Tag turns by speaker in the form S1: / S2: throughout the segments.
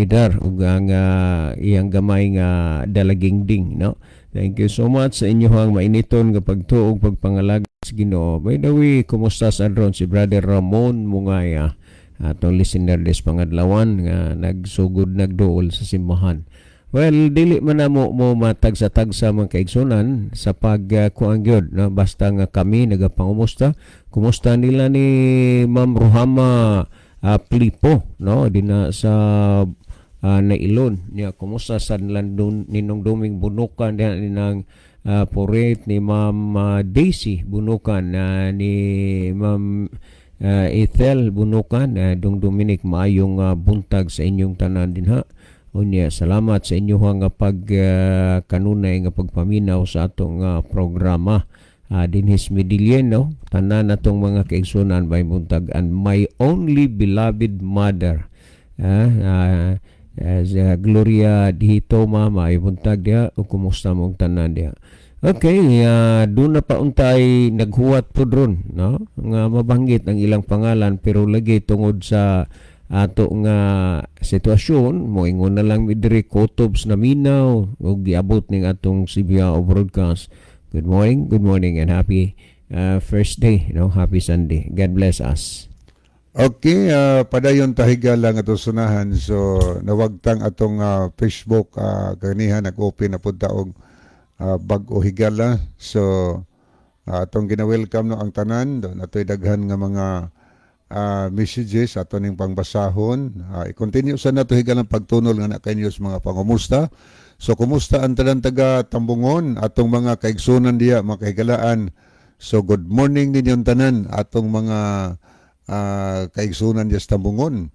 S1: Idar ug ang iyang gamay nga dalagingding, no? Thank you so much sa inyong mainiton nga pagtuo ug pagpangalaga sa Ginoo. By the way, kumusta sa ron si Brother Ramon Mungaya, atong listener des pangadlawan nga nagsugod nagduol sa simbahan? Well, dili man namo mo matagsa-tagsa, mga kaigsunan, sa pag kuan gyud, no? Basta nga kami nagapangumusta. Kumusta nila ni Ma'am Ruhama Plipo, no, dinha sa Nailon niya? Kumusta sa landon Ninong Duming Bunukan diha, ninang Poret, ni Ma'am Daisy Bunukan, ni Ma'am Ethel Bunukan, Dong Dominic, maayong buntag sa inyong tanan dinha. Unya, salamat sa inyong nga pag kanunay nga pagpaminaw sa atong programa dinhi sa Medellin, no? Tanan natong mga kaigsunan bay buntag, and my only beloved mother, as Gloria Dihito, mama, ay buntag diha ug kumusta mong tanan diha? Okay, doon na pa untay naghuwat po ron, no? Nga mabanggit ang ilang pangalan, pero lagi tungod sa ato nga sitwasyon, moingon na lang mi diri kotobs na minaw ug giabot ning atong CBR broadcast. Good morning, good morning and happy first day, no? Happy Sunday. God bless us.
S2: Okay, padayon ta, higala, nga atong sunahan. So nawagtang atong Facebook ganiha, nag-open na pud ta og bag-o, higala. So atong gina-welcome, no, ang tanan. Doon atoy daghan nga mga messages ato ning pangbasahon. I-continue sa nato, higala, pagtunol nga na kanyo sa mga pangumusta. So kumusta ang tanan taga Tambungon, atong mga kaigsunan diya, mga kahigalaan? So good morning ninyong tanan, atong mga kaigsunan diya sa Tambungon.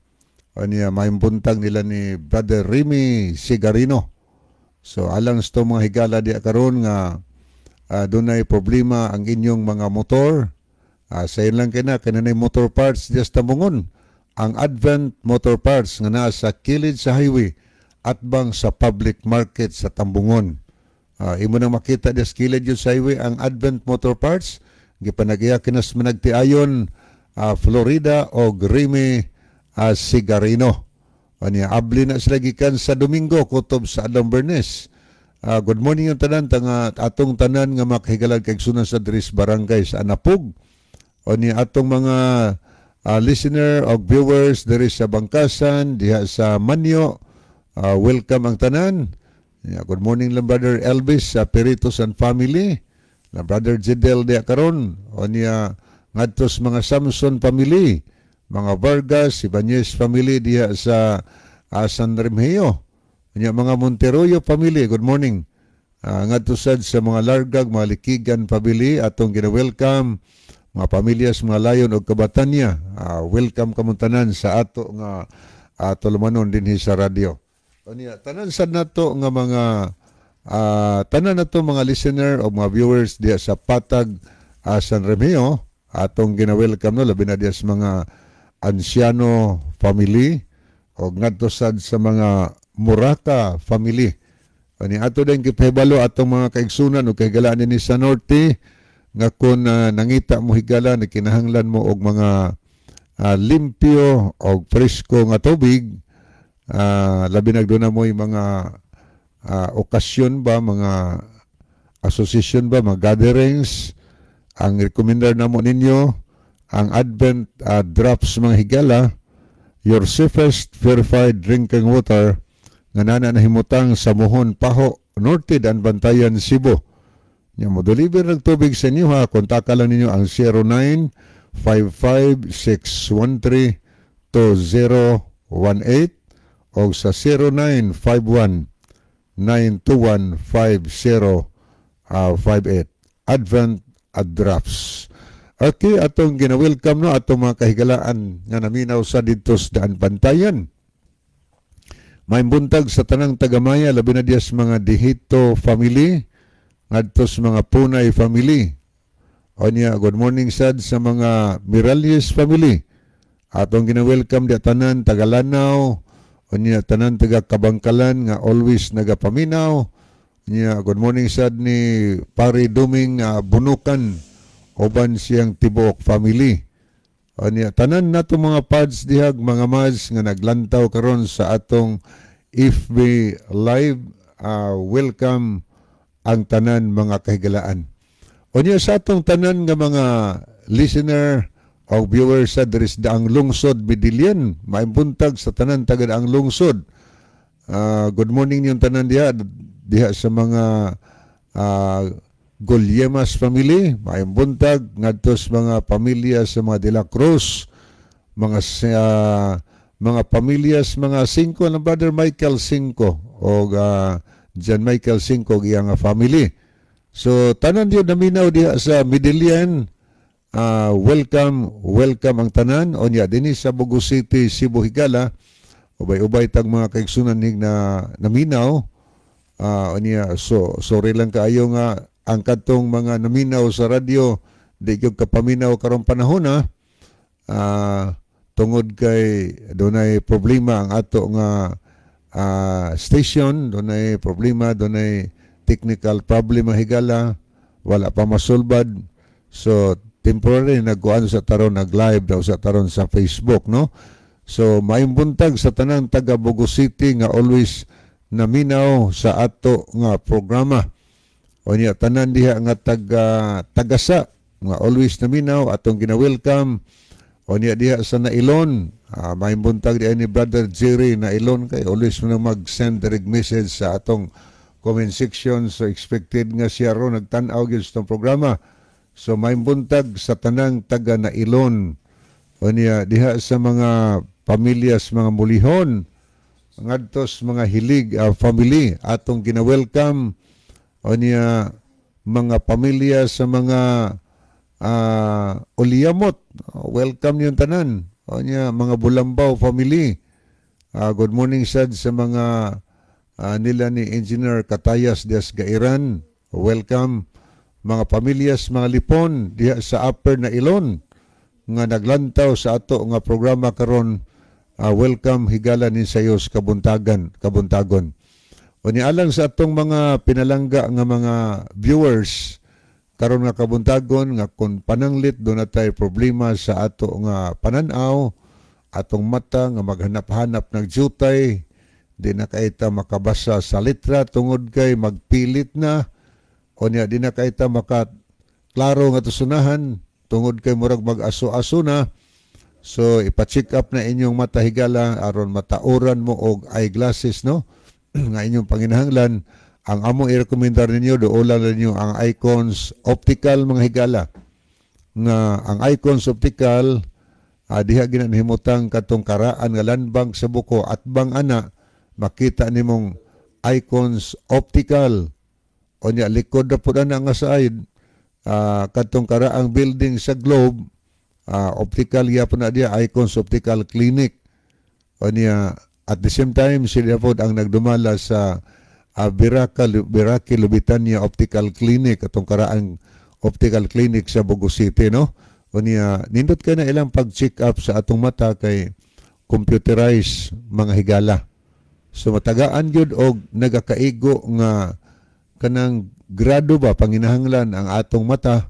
S2: Aniya, maayong buntag nila ni Brother Remy Sigarino. So alang sa itong mga higala diya karon nga dunay problema ang inyong mga motor, sayon lang kina kananay motor parts diya sa Tambungon. Ang Advent Motor Parts nga naa sa kilid sa highway atbang sa public market sa Tambungon. Imo nang makita diya sa kilid yun sa highway ang Advent Motor Parts, gipanag-iya kinas managtiayon Florida o Remy Sigarino. Anya, abli na sila gikan sa Domingo kutob sa Adam Bernes. Good morning yung tanan tanga atong tanan nga makahigalag kaigsunan sa diri sa barangay sa Anapug. O ni atong mga listener o viewers diri sa Bangkasan, diha sa Manyo, welcome ang tanan. Yeah, good morning lang Brother Elvis sa Peritos and family. La Brother Jidel diha karon. O niya ngadto sa mga Samson family, mga Vargas, Ibanez family diha sa San Remigio. Nya mga Monteroyo family, good morning. Ngadto sad sa mga Largag, mga Likigan family, atong gina-welcome mga pamilya sa mga Layon og Kabatanya. Welcome kamong tanan sa ato nga tulumanon dinhi sa radyo. Unya, tanan sad nato nga mga tanan nato mga listener o mga viewers diha sa Patag, San Remigio, atong gina-welcome, no, labi na diha sa mga Anciano family o ngadto sad sa mga Muraka family. Ani ato din gipahibalo atong mga kaigsunan o kahigalaan ni sa Norte nga kung nangita mo, higala, na kinahanglan mo og mga limpyo og presko nga tubig, labi na doon na mo'y mga okasyon ba, mga association ba, mga gatherings, ang recommender namo ninyo ang Advent Drops, mga higala, your safest purified drinking water nga nana nahimutang sa Muhon, Paho, Norte, Daanbantayan, Cebu. Nya mo deliver ng tubig sa inyo ha, kontaka lang ninyo ang 0955-613-2018 o sa 0951 921-5058. Advent Drops. Okay, atong gina-welcome, no, atong mga kahigalaan nga naminaw sa didto sa Daanbantayan. May buntag sa tanang tagamaya, labi na diya sa mga Dihito family, ngadto sa mga Punay family. O niya, good morning sad sa mga Miralles family. Atong gina-welcome diya tanan taga Lanao, o niya tanan taga Kabangkalan nga always nagapaminaw. Niya, good morning sad ni Pare Duming Bunukan uban siyang tibuok family. Unya tanan nato mga pads dihag, mga mads nga naglantaw karon sa atong FB Live, welcome ang tanan, mga kahigalaan. Unya sa atong tanan nga mga listener o viewers sa diri sa Daang Lungsod, Medellin, maayong buntag sa tanan taga Daang Lungsod. Good morning niyong tanan diha diha sa mga Gulyemas family, maayong buntag ngadto sa mga pamilya sa mga De La Cruz, mga mga pamilyas mga Cinco ng Brother Michael Cinco o John Michael Cinco ug iyang family. So tanan diyo naminaw diha sa Medellin, welcome, welcome ang tanan. Onya dinhi sa Bogo City, Cebu, higala, ubay-ubay tag mga kaigsunan nig na naminaw. Unya so sorry lang kaayo nga ang kadtong mga naminaw sa radyo di gyud kapaminaw karong panahon na tungod kay dunay problema ang ato nga station, dunay problema, dunay technical problem, higala, wala pa masulbad. So temporary nagkuan sa taron, nag-live daw sa taron sa Facebook, no? So maayong buntag sa tanang taga Bogo City nga always naminaw sa ato nga programa. Unya tanan diha nga taga Tagasa nga always naminaw, atong gina-welcome. Unya diha sa Nailon, maayong buntag diha ni Brother Jerry Nailon kay always mo na mag-send direct message sa atong comment section, so expected nga siya ron nagtan-aw gyud sa itong programa. So maayong buntag sa tanang taga Nailon. Unya diha sa mga pamilya sa mga Mulihon, ngadto sa mga Hilig family, atong gina-welcome. Unya mga pamilya sa mga Uliamot, welcome niyong tanan. Unya mga Bulambaw family, good morning sad sa mga nila ni Engineer Katayas Dias Gairan, welcome. Mga pamilyas mga Lipon diha sa Upper na Ilon nga naglantaw sa ato nga programa karon, welcome, higala nin sayo sa kabuntagan kabuntagon. Unya alang sa atong mga pinalangga nga mga viewers karon nga kabuntagon nga kung pananglit duna tay problema sa ato nga pananaw, atong mata nga maghanap-hanap ng jutay, di na kayta makabasa sa letra tungod kay magpilit na, o niya di na kayta maka klaro nga tusunahan tungod kay murag mag-aso-aso na. So ipa-check up na inyong mata, higala, aron matauran mo og eyeglasses, no, nga inyong panginahanglan. Ang among i-recommendar ninyo, duolan ninyo ang Icons Optical, mga higala, nga ang Icons Optical diha gina nahimutang katong karaan nga landbank sa Buko at bang ana makita nimong Icons Optical. Unya likod na pud ana nga side katong karaang building sa Globe, optical gyapon na diya, Icons Optical Clinic. Unya at the same time sila pod ang nagdumala sa Biraki Lubitania Optical Clinic, atong karaang optical clinic sa Bogo City, no? Unya nindot kay na ilang pag-check up sa atong mata kay computerized, mga higala. So matagaan gyud og nagakaigo nga kanang grado ba panginahanglan ang atong mata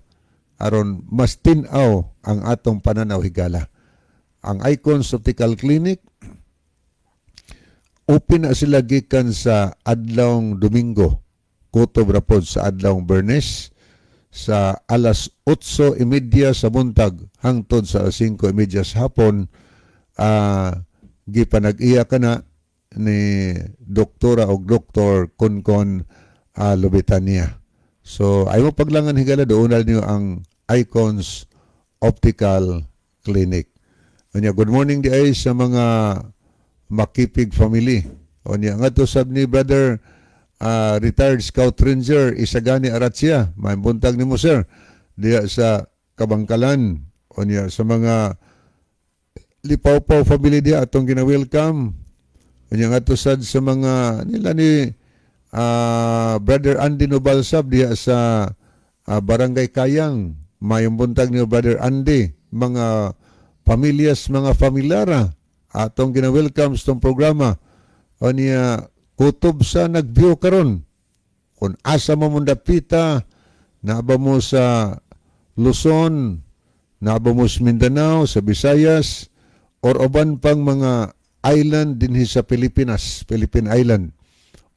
S2: aron mas tin-aw ang atong pananaw, higala. Ang Icons Optical Clinic, open na sila gikan sa adlawng Domingo kutob ra pod sa adlawng Bernes sa alas 8:30 sa buntag hangtod sa alas 5:30 sa hapon. Gipanag-iya kana ni Doktora o Doktor Konkon Lobetania. So ay mo paglangan, higala, duolan niyo ang Icons Optical Clinic. Unya good morning di ay sa mga Makipig family. Unya ngadto sab ni Brother retired Scout Ranger Isagani Aratsia. Maayong buntag nimo, sir, diha sa Kabangkalan. Unya sa mga Lipawpaw family diha, atong gina-welcome. Unya ngadto sad sa mga nila ni Brother Andy Nobalsab diha sa Barangay Kayang. Mayong buntag ni Brother Andy. Mga pamilyas, mga familyara, atong gina-welcome sa itong programa. Unya kutob sa nag-view karon. Kung asa mo mong dapita, naa ba mo sa Luzon, Naa ba mo sa Mindanao, sa Visayas, or uban pang mga island dinhi sa Pilipinas, Philippine Island,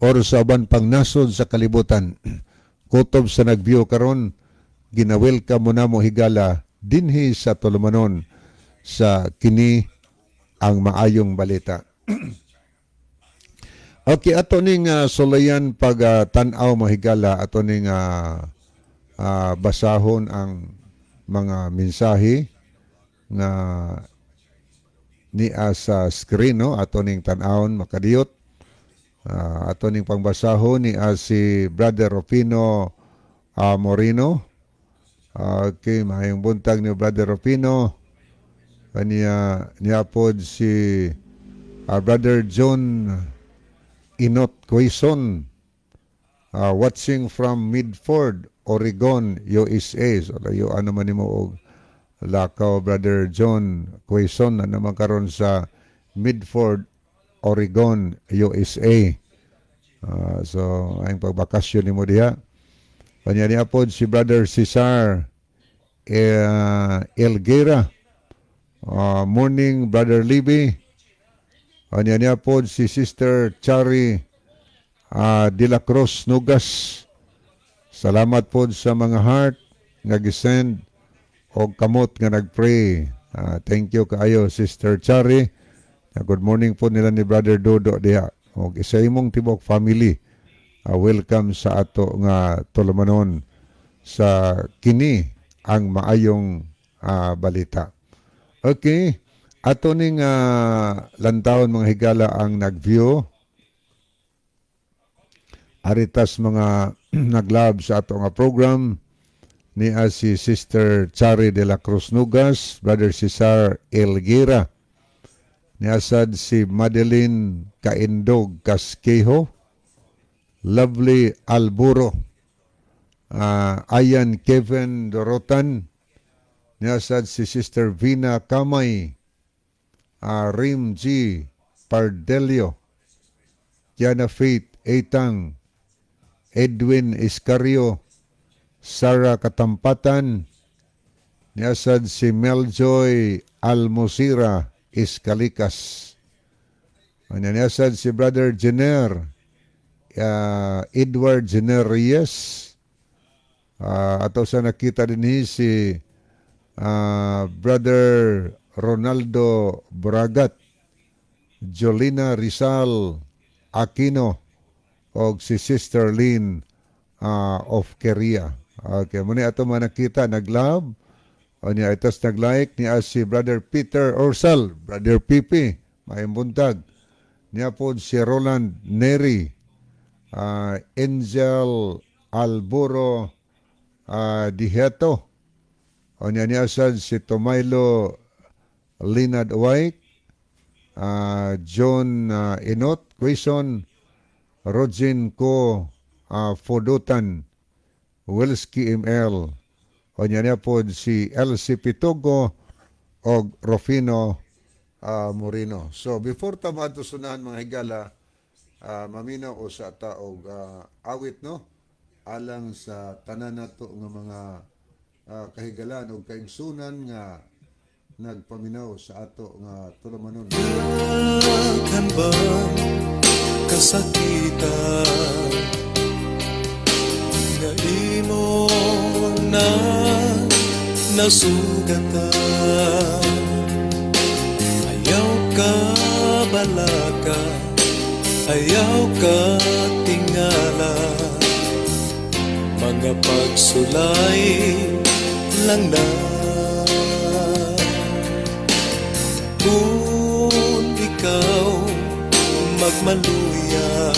S2: or sa uban pang nasod sa kalibutan. Kutob sa nag-view karon, gina-welcome mo namo, higala, dinhi sa tulumanon sa Kini ang Maayong Balita. Okay, ato ning sulayan pag tan-aw, mga higala, ato ning basahon ang mga mensahe nga niya sa screen, no? Ato ning tan-awon makadiyot. Ato ning pangbasahon ni si Brother Rufino Moreno. Okay, maayong buntag ni Brother Rufino. Kaniya niya pod si Brother John Inot Quezon, watching from Medford, Oregon, USA. So layo ano man nimo og lakaw, Brother John Quezon, na naman karon sa Medford, Oregon, USA. So ang pagbakasyon nimo diha. Kanya niya pod si Brother Cesar Elguera. Morning, Brother Libby. Kanya niya pod si Sister Chari De La Cruz Nugas. Salamat pod sa mga heart nga gisend og kamot nga nagpray. Thank you kaayo, Sister Chari. Good morning po nila ni Brother Dodo diha. Og isa imong tibok family. Welcome sa ato nga tulumanon sa Kini ang Maayong Balita. Okay. Ato ning lantawon, mga higala, ang nag-view aritas mga naglove sa ato nga program ni si Sister Chari de la Cruz Nugas, Brother Cesar Elguera, niasad si Madeline Kaindog Casquejo, Lovely Alburo, Ayan Kevin Dorotan, niasad si Sister Vina Kamay, Rim G. Pardelio, Kiana Faith Etang, Edwin Iscario, Sarah Katampatan, niasad si Meljoy Almosira Iskalikas. Ano, niasad si Brother Jenner, Edward Jenner Reyes. Ato sa nakita din si Brother Ronaldo Bragat, Jolina Rizal Aquino, og si Sister Lynn of Korea. Okay, muna ato mga nakita nag-love o niya itos nag-like niya si Brother Peter Orsal, Brother Pipi, maayong buntag. Niya po si Roland Neri, Angel Alburo Diheto, o niya niya sad si Tomaylo Linad White, John Inot Quezon, Rogin Ko Fodutan, Wilski ML, o niya niya po si LC Pitogo og Rufino Moreno. So before ta maadto sunahan, mga higala, maminaw usa ta og awit, no, alang sa tanan nato nga mga kahigalan og kaigsunan nga nagpaminaw sa ato nga tulumanon.
S3: Daghan ba kasakitan nga imo na nasugatan? Ayaw ka balaka, ayaw ka tingala. Mga pagsulay lang na. Kung ikaw magmaluya,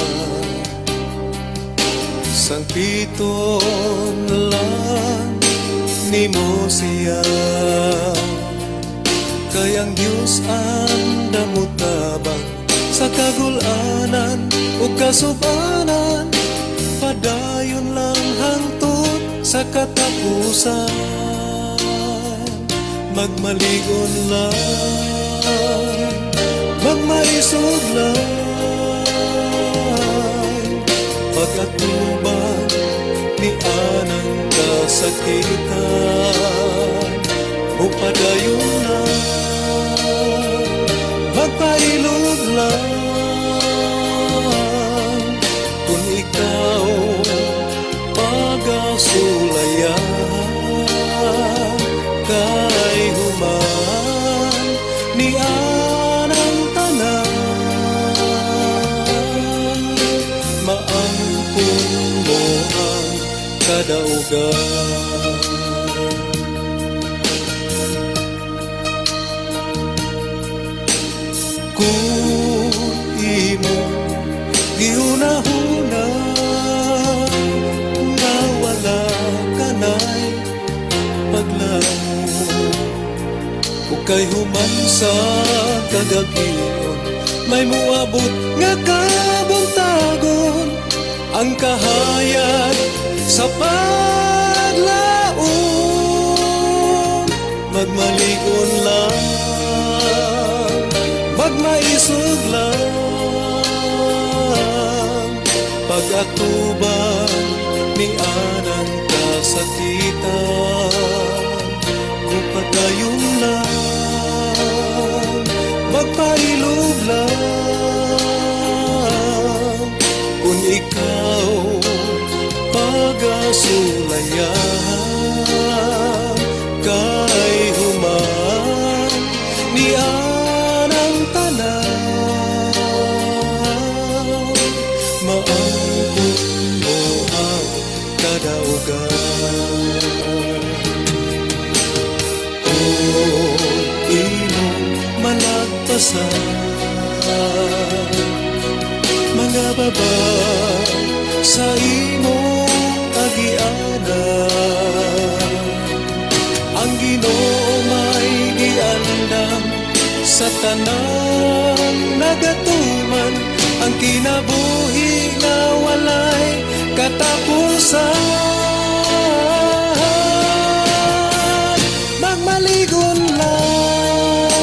S3: sangpiton lang nimo siya. Kay ang Diyos andam motabang sa kagul-anan ug kasubanan. Padayon lang hangtod sa katapusan. Magmaligon lang, magmaisog lang, pag-atubang ni anang kasakitan. Buk Padayon lang, magpailob lang, kung ikaw pagasulayan, kay human ni anang tanan, maangkon mo ang kadaugan. Kung imo giunahuna nga wala kanay paglaom, ug kay human sa kagabion may muabot nga kabuntagon, ang kahayag sa paglaom, magmaligon lang, magmaisog lang, pag-atubang ni anang kasakitan, kung padayon lang, magpailob lang, kung ikaw pagasulayan, kay human ni anang tanan, maangkon mo ang kadaugan. Kung imong malagpasan mga baba sa imong agianan, ang Ginoo may giandam sa tanang nagatuman, ang kinabuhi nga walay katapusan. Magmaligon lang,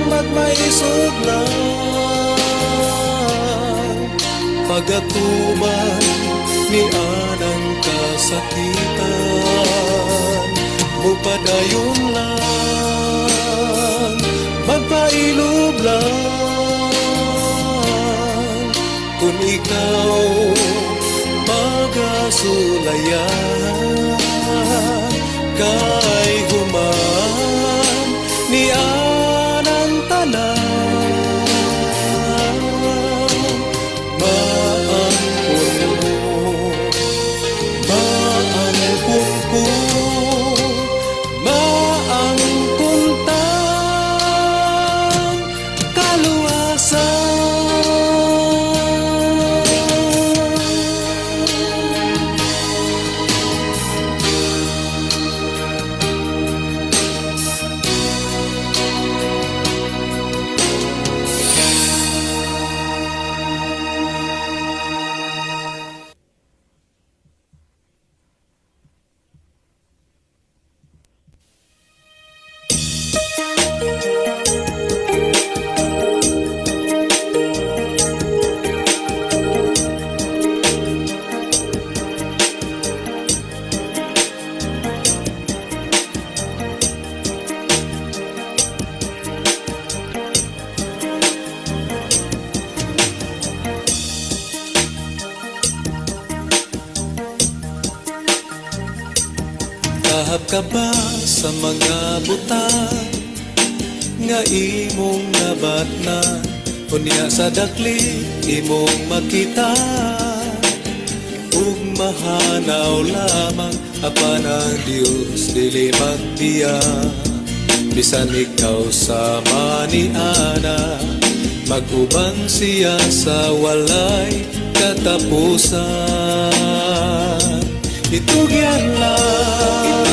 S3: magmaisog lang, pagatuman ni anang kasakitan, mupadayon lang, magpailob lang, kung ikaw pagasulayan, kay human ni anang tanan, maangkon mo, maangkon ko, maangkon tang kaluwasan. Kahap ka ba sa mga butang nga imong nabatna? Unya sa dakli imong makita, ug mahanaw lamang apan ang Dios dili magbiya. Bisan ikaw sa maniana, mag-uban siya sa walay katapusan. Itugyan lang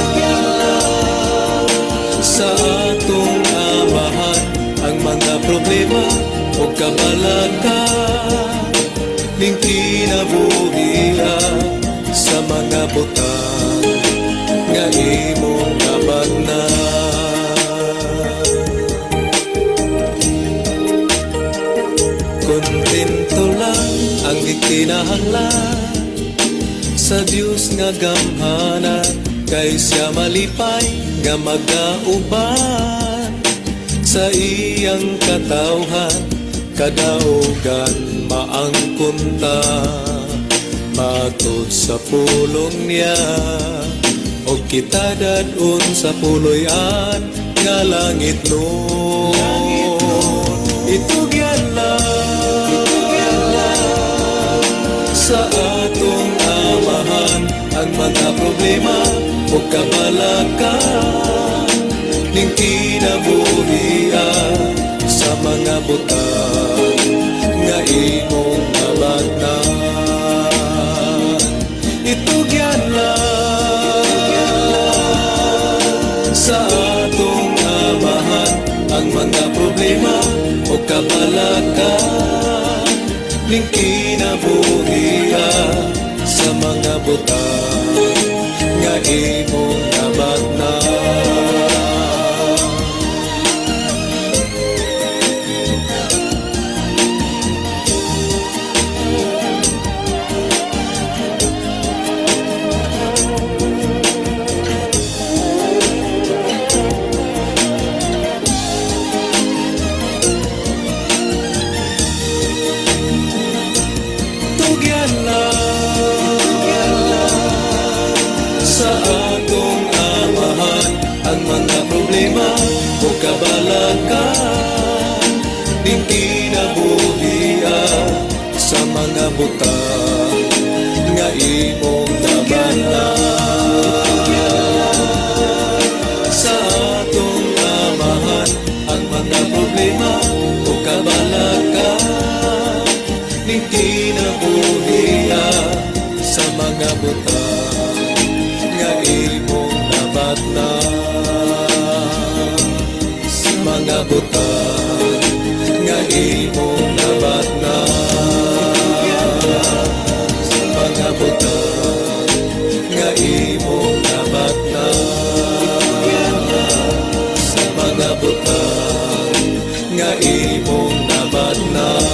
S3: sa atong amahan ang mga problema o kabalaka ning kinabuhia sa mga butang nga imong nabatna. Kontento lang ang gikinahanglan sa Dios nga gamhanan, Kay siya malipay nga magauban sa iyang katawhan. Kadaugan maangkon ta matud sa pulong niya, og kita dad-on sa puloy-an nga langit nun. Itugyan lang sa atong Amahan ang mga problema o kabalaka ning kinabuhia sa mga butang nga imong nabatnan. Itugyan lang sa atong Amahan ang mga problema o kabalaka ning kinabuhia sa mga butang nga imong nabatnan. Tugyan lang sa atong Amahan ang mga problema o kabalaka ning kinabuhia sa mga butang nga imong nabatnan. Sa atong Amahan ang mga problema o kabalaka ning kinabuhia sa mga butang nga imong nabatnan, sa mga butang nga imong nabatnan, sa mga butang nga imong nabatnan, sa mga butang nga imong nabatnan.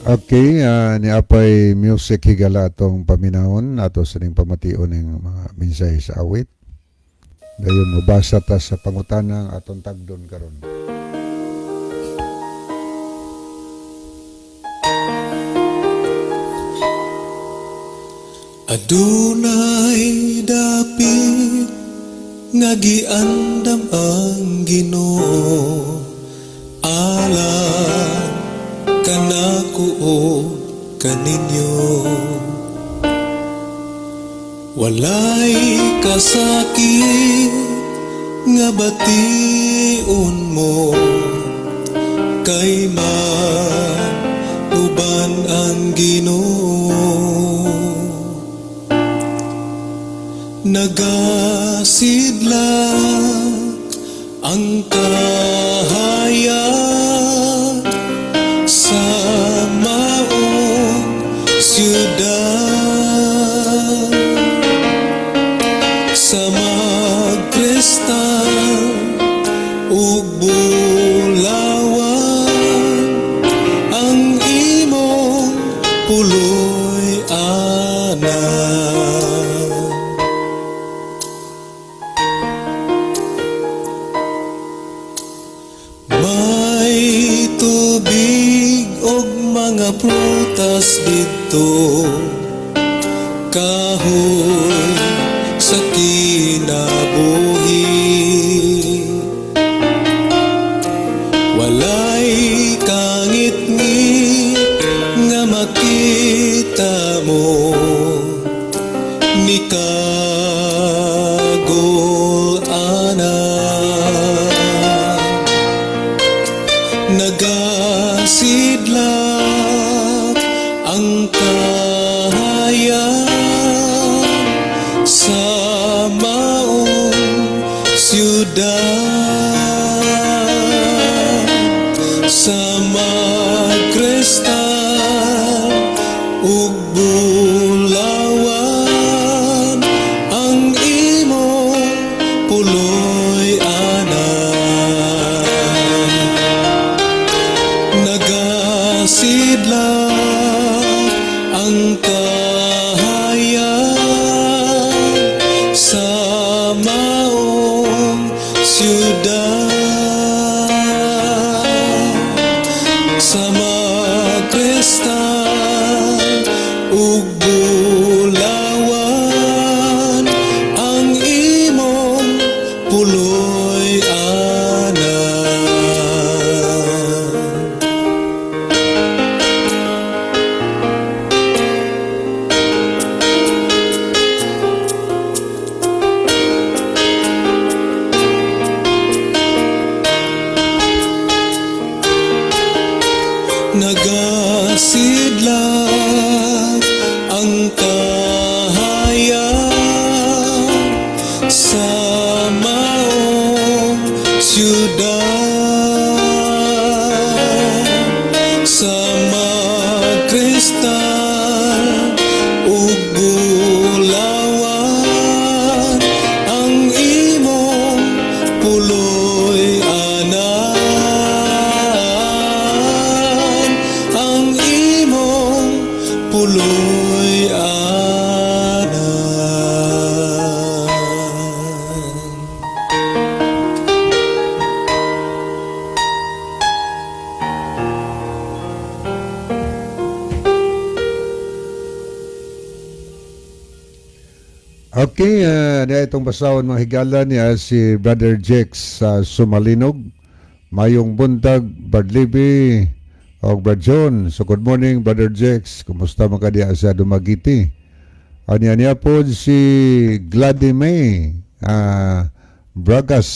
S2: Okay, ni apay music higala atong paminahon ato sa ning pamation ning mga mensahe sa awit. Dayon mobasa ta sa pangutana ang atong tagdon karon.
S3: Adunay dapit nga giandam ang Ginoo alang kanako ug kaninyo. Walay kasakit nga bation mo, kay man uban ang Ginoo. Nagasidlak ang kahayag sa maong siyudad, sa magkristal ug bulawan ang imong puloy-anan. May tubig og mga prutas didto, kahoy sa kinabuhi. Walay kangitngit nga makita mo, ni kagol ana. Nagasidlak ang kahayag sa maong siyudad, sa magkristal ug bulawan ang imong puloy-anan. Nagasidlak Nagasidlak ang kahayag sa maong siyudad, sa mga kristal ug bulawan ang imong puloy-anan. Nagasidlak ang kahayag sa maong siyudad, sa mga kristal ug bulawan ang imong puloy-anan, ang imong puloy-anan.
S2: Okay, na itong basahon, mga higala, niya si Brother Jex sa Sumalinog. Mayong buntag, Brad Libby o Brad John. So good morning, Brother Jex. Kumusta man ka diya sa Dumaguete? Anya niya po si Gladys May Bragas.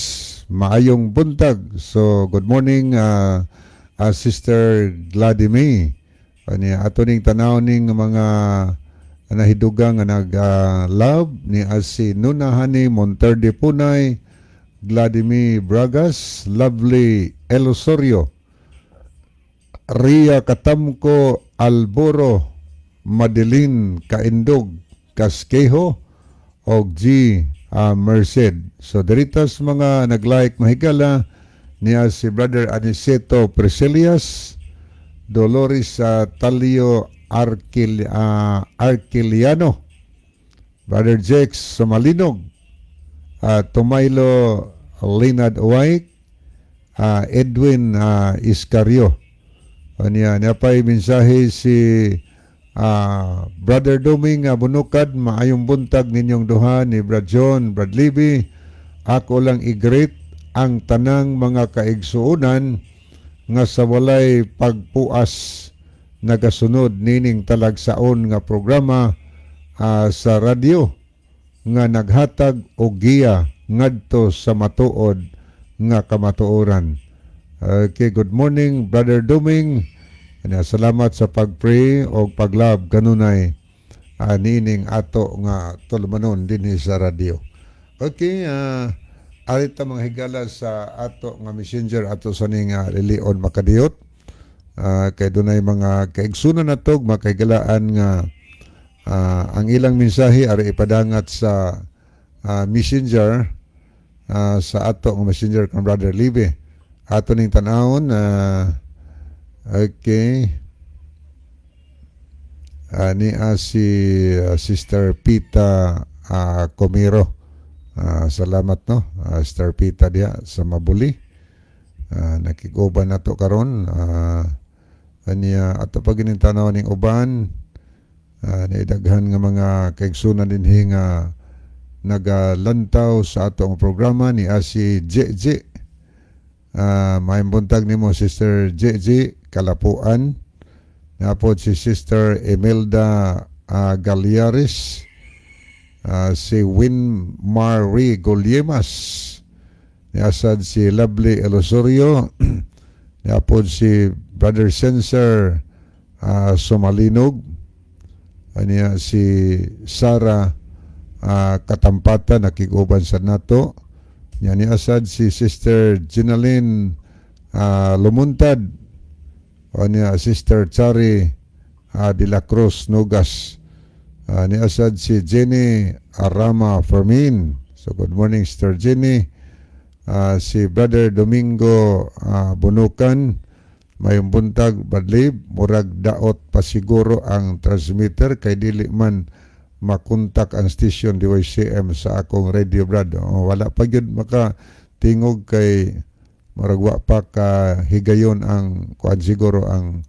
S2: Maayong buntag. So good morning, Sister Gladys May. Anya ato ning tanaw ning mga nahidugang nga nag love ni as si Nuna Hani Monterde Punay, Vladimir Bragas, Lovely Elosorio, Ria Katamko Alboro, Madeline Kaindog Casquejo, og G Merced. So diritas mga nag-like, mahigala, niya si Brother Aniceto Priscillas, Dolores Talio Arquiliano, Brother Jex Sumalinog, Tomaylo Linad Uwayk, Edwin Iscario. Anya niya pa'y mensahe si Brother Doming Bunukad, maayong buntag ninyong duha ni Brad John, Brad Libby. Ako lang i-greet ang tanang mga kaigsuonan nga sa walay pagpuas nagasunod nining talagsaon nga programa sa radyo nga naghatag og giya ngadto sa matuod nga kamatuoran. Okay, good morning, Brother Doming. Anya, salamat sa pag-pray o pag-love kanunay niining ato nga tulumanon dinhi sa radyo. Okay, arita mga higala sa ato nga messenger ato sa ning lilion makadiyot. Kay dunay mga kaigsunan nato makahigalaan nga ang ilang mensahe ari ipadangat sa messenger, sa ato nga messenger kang Brother Libe. Ato ning tan-awon, okay. Ni si Sister Pita Comiro. Salamat no, Sister Pita diha sa Mabuli. Nakiguban nato karon. Aniya ato pa gining tan-aw ning uban, naidaghan nga mga kaigsunan dinhi nga nagalantaw sa atong programa ni si JJ. Maayong buntag nimo, Sister JJ Kalapuan. Napod si Sister Imelda Galiares, si Win Marie Goliemas, niasad si Lovely Elosorio, niapod si Brother Sensor Sumalinog, aniya si Sara Katampata nakiguban sa nato. Nya ni asad si Sister Ginaline Lumuntad, aniya Sister Chari de la Cruz Nogas. Ni asad si Jenny Arama Fermin. So good morning, Sister Jenny. Si Brother Domingo Bunukan. Mayong buntag, Brad Lib, murag daot pa siguro ang transmitter kay dili man makontak ang station DYCM sa akong radio, Brad. Oh, wala pa gyud maka tingog kay murag wa pa ka higayon ang kuan siguro ang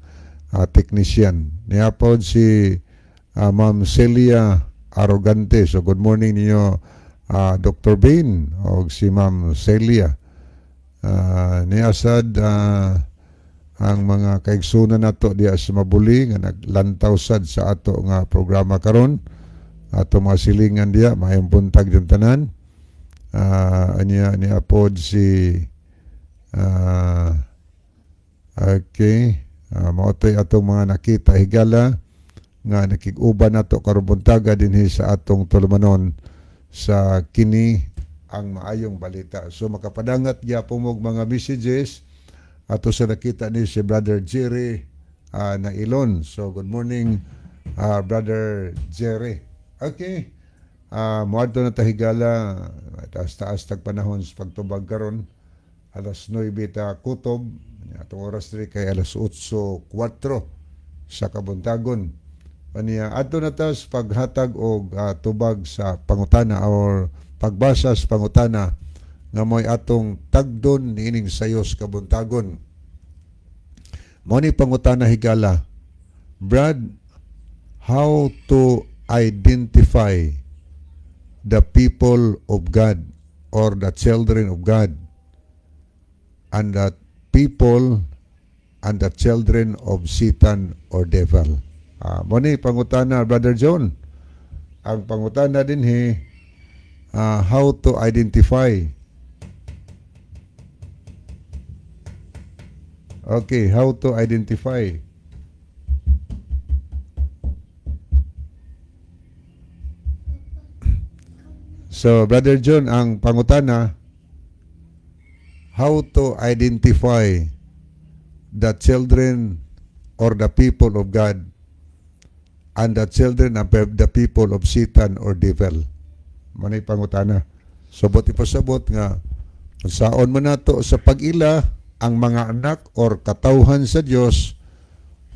S2: technician. Niapod si Ma'am Celia Arrogante. So good morning ninyo, Dr. Bain o si Ma'am Celia. Niasad ang mga kaigsunan nato diya sa Mabuli nga naglantaw sad sa ato nga programa karon. Ato mga silingan diya, maayong buntag din tanan. Anya niapod si okay, mao to'y atong mga nakita, higala, nga nakig-uban nato karong buntaga dinhi sa atong tulumanon sa Kini ang Maayong Balita. So makapadangat gyapon mog mga messages ato sa nakita ni si Brother Jerry na Ilon. So good morning, Brother Jerry. Okay. Moadto na ta, higala, taas-taas tag panahon sa pagtubag karon. Alas 9 ta kutob. Atong oras diri kay alas 8:04 sa kabuntagon. Aniya adto na ta sa paghatag og tubag sa pangutana or pagbasa sa pangutana nga mo'y atong tagdon niining sayos kabuntagon. Mao ni pangutana, higala. Brad, how to identify the people of God or the children of God and the people and the children of Satan or devil? Mao ni pangutana, Brother John. Ang pangutana dinhi, how to identify. Okay, how to identify. So, Brother John, ang pangutana, how to identify the children or the people of God and the children of the people of Satan or devil. Mao nay pangutana. So, buot ipasabot nga, saon man nato sa pag-ila ang mga anak or katawhan sa Dios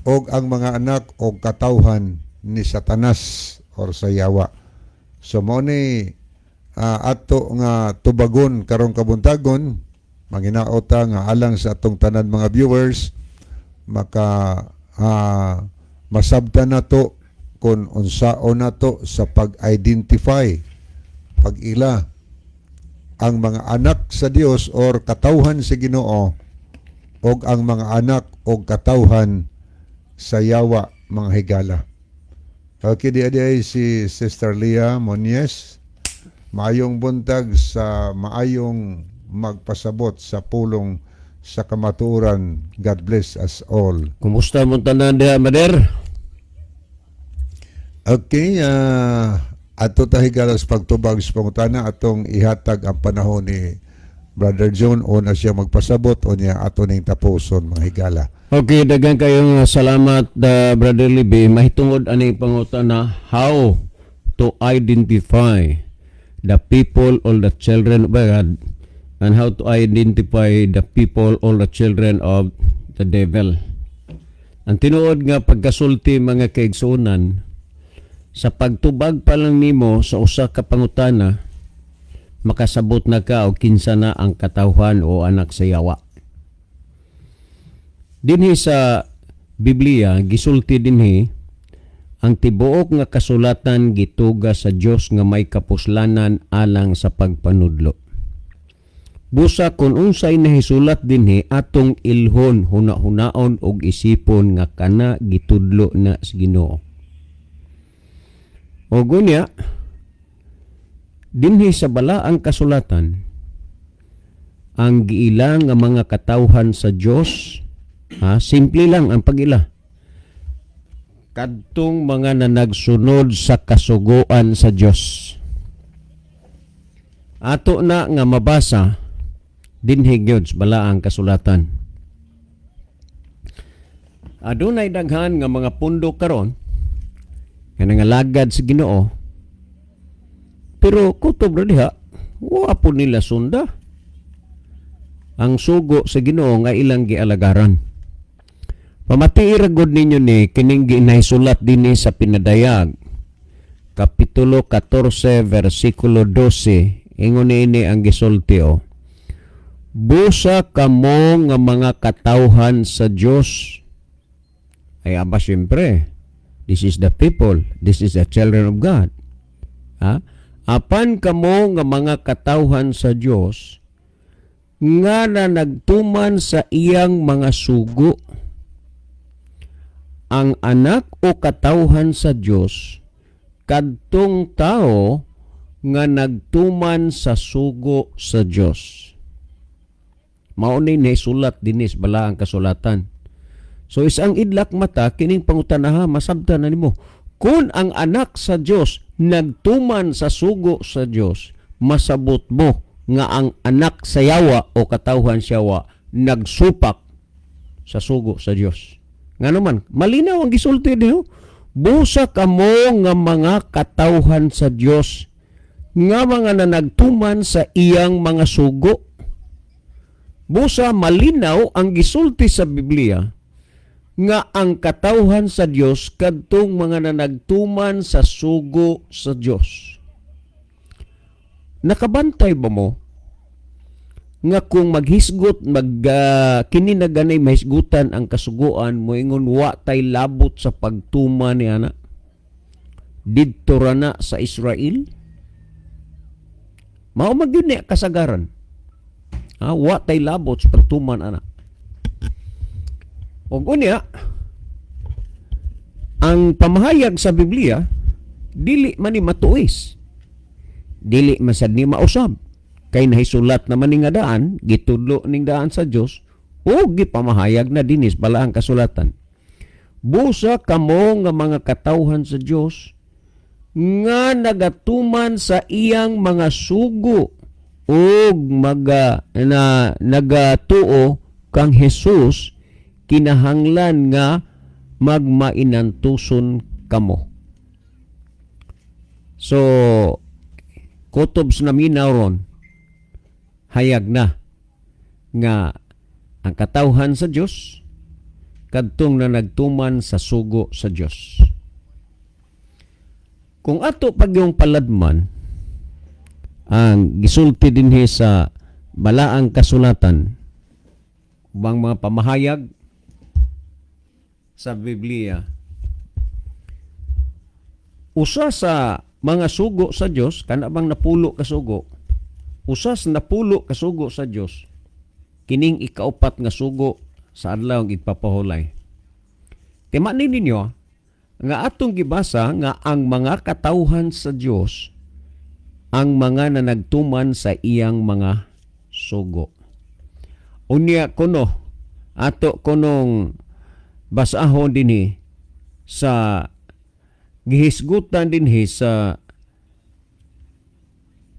S2: o ang mga anak o katawhan ni Satanas or sa yawa. So mao ni ato nga tubagon karong kabuntagon, manginaot ta nga alang sa atong tanan mga viewers maka masabtan nato kung unsaon nato sa pag-identify, pag-ila ang mga anak sa Dios or katawhan sa Ginoo og ang mga anak o katawhan sa yawa, mga higala. Okay, di ay si Sister Leah Monies. Maayong buntag sa maayong magpasabot sa pulong sa kamatuoran. God bless us all.
S1: Kumusta mo tanan diha, Mader?
S2: Okay, ato ta, higala, sa pagtubag sa pangutana, atong ihatag ang panahon ni Brother John o na siya magpasabot o niya ato ning tapuson, mga higala.
S1: Okay, daghan kayong salamat, Brother Libby. Mahitungod ani pangutana, how to identify the people or the children of God and how to identify the people or the children of the devil. Ang tinuod nga pagkasulti, mga kaigsuonan, sa pagtubag pa lang nimo sa usa ka pangutana, makasabot na ka og kinsa na ang katawhan o anak sa yawa. Dinhi sa Biblia gisulti dinhi, ang tibuok nga kasulatan gituga sa Dios nga may kapuslanan alang sa pagpanudlo. Busa kung unsay nahisulat dinhi, atong ilhon, huna-hunaon og isipon nga kana gitudlo na sa Ginoo. O gunya, dinhi sa balaang kasulatan, ang giila nga mga katawhan sa Dios, ha, simple lang ang pag-ila. Kadtong mga nanagsunod sa kasuguan sa Dios. Ato na nga mabasa dinhi gyud sa balaang kasulatan. Adunay daghan nga mga pundo karon nga nangalagad sa Ginoo, pero kutob ra diha wa po nila sunda ang sugo sa Ginoo nga ilang gialagaran. Pamatii ra gud ninyo ni kining ginahisulat dinhi sa Pinadayag. Kapitulo 14 versikulo 12. Ingon niini ang gisulti o. "Busa kamo nga mga katawhan sa Dios." Ay aba siyempre, this is the people, this is the children of God. Ha? "Apan kamo nga mga katawhan sa Dios nga na nagtuman sa iyang mga sugo." Ang anak o katawhan sa Dios kadtong tao nga nagtuman sa sugo sa Dios. Mao ni sulat dinis balaang kasulatan. So isang idlak mata kining pangutanaha, masabtan na nimo. Kung ang anak sa Dios nagtuman sa sugo sa Dios, masabot mo nga ang anak sa yawa o katawhan sa yawa nagsupak sa sugo sa Dios. Nga naman, malinaw ang gisulti niyo. "Busa kamo nga mga katawhan sa Dios nga mga nanagtuman sa iyang mga sugo." Busa malinaw ang gisulti sa Biblia nga ang katawhan sa Dios kadtong mga nanagtuman sa sugo sa Dios. Nakabantay ba mo nga kung maghisgot mag kini na ganay mahisgutan ang kasuguan, moingon wa tay labot sa pagtuman ni ana didto ra na sa Israel? Mao man gyud ni kasagaran, ha, wa tay labot sa pagtuman ana. Ug unya, ang pamahayag sa Biblia dili man ni matuis, dili man sad ni mausab, kay nahisulat naman ni nga daan, gitudlo ning daan sa Dios o gipamahayag na dinis balaang kasulatan. "Busa kamo nga mga katawhan sa Dios nga nagatuman sa iyang mga sugo ug maga na nagatuo kang Jesus, kinahanglan nga magmainantuson kamo." So kutob sa naminaw ron, hayag na nga ang katawhan sa Dios kadtong na nagtuman sa sugo sa Dios. Kung ato pag yung paladman ang gisulti dinhi sa balaang kasulatan, ubang mga pamahayag sa Biblia, usa sa mga sugo sa Dios, kana bang napulo ka sugo, usa sa napulo ka sugo sa Dios kining ikaupat nga sugo sa adlaw ang igpapahulay. Tema ni ninyo nga atong gibasa nga ang mga katawhan sa Dios ang mga na nagtuman sa iyang mga sugo. Unya kuno ato kunong basahon dinhi sa gihisgutan dinhi sa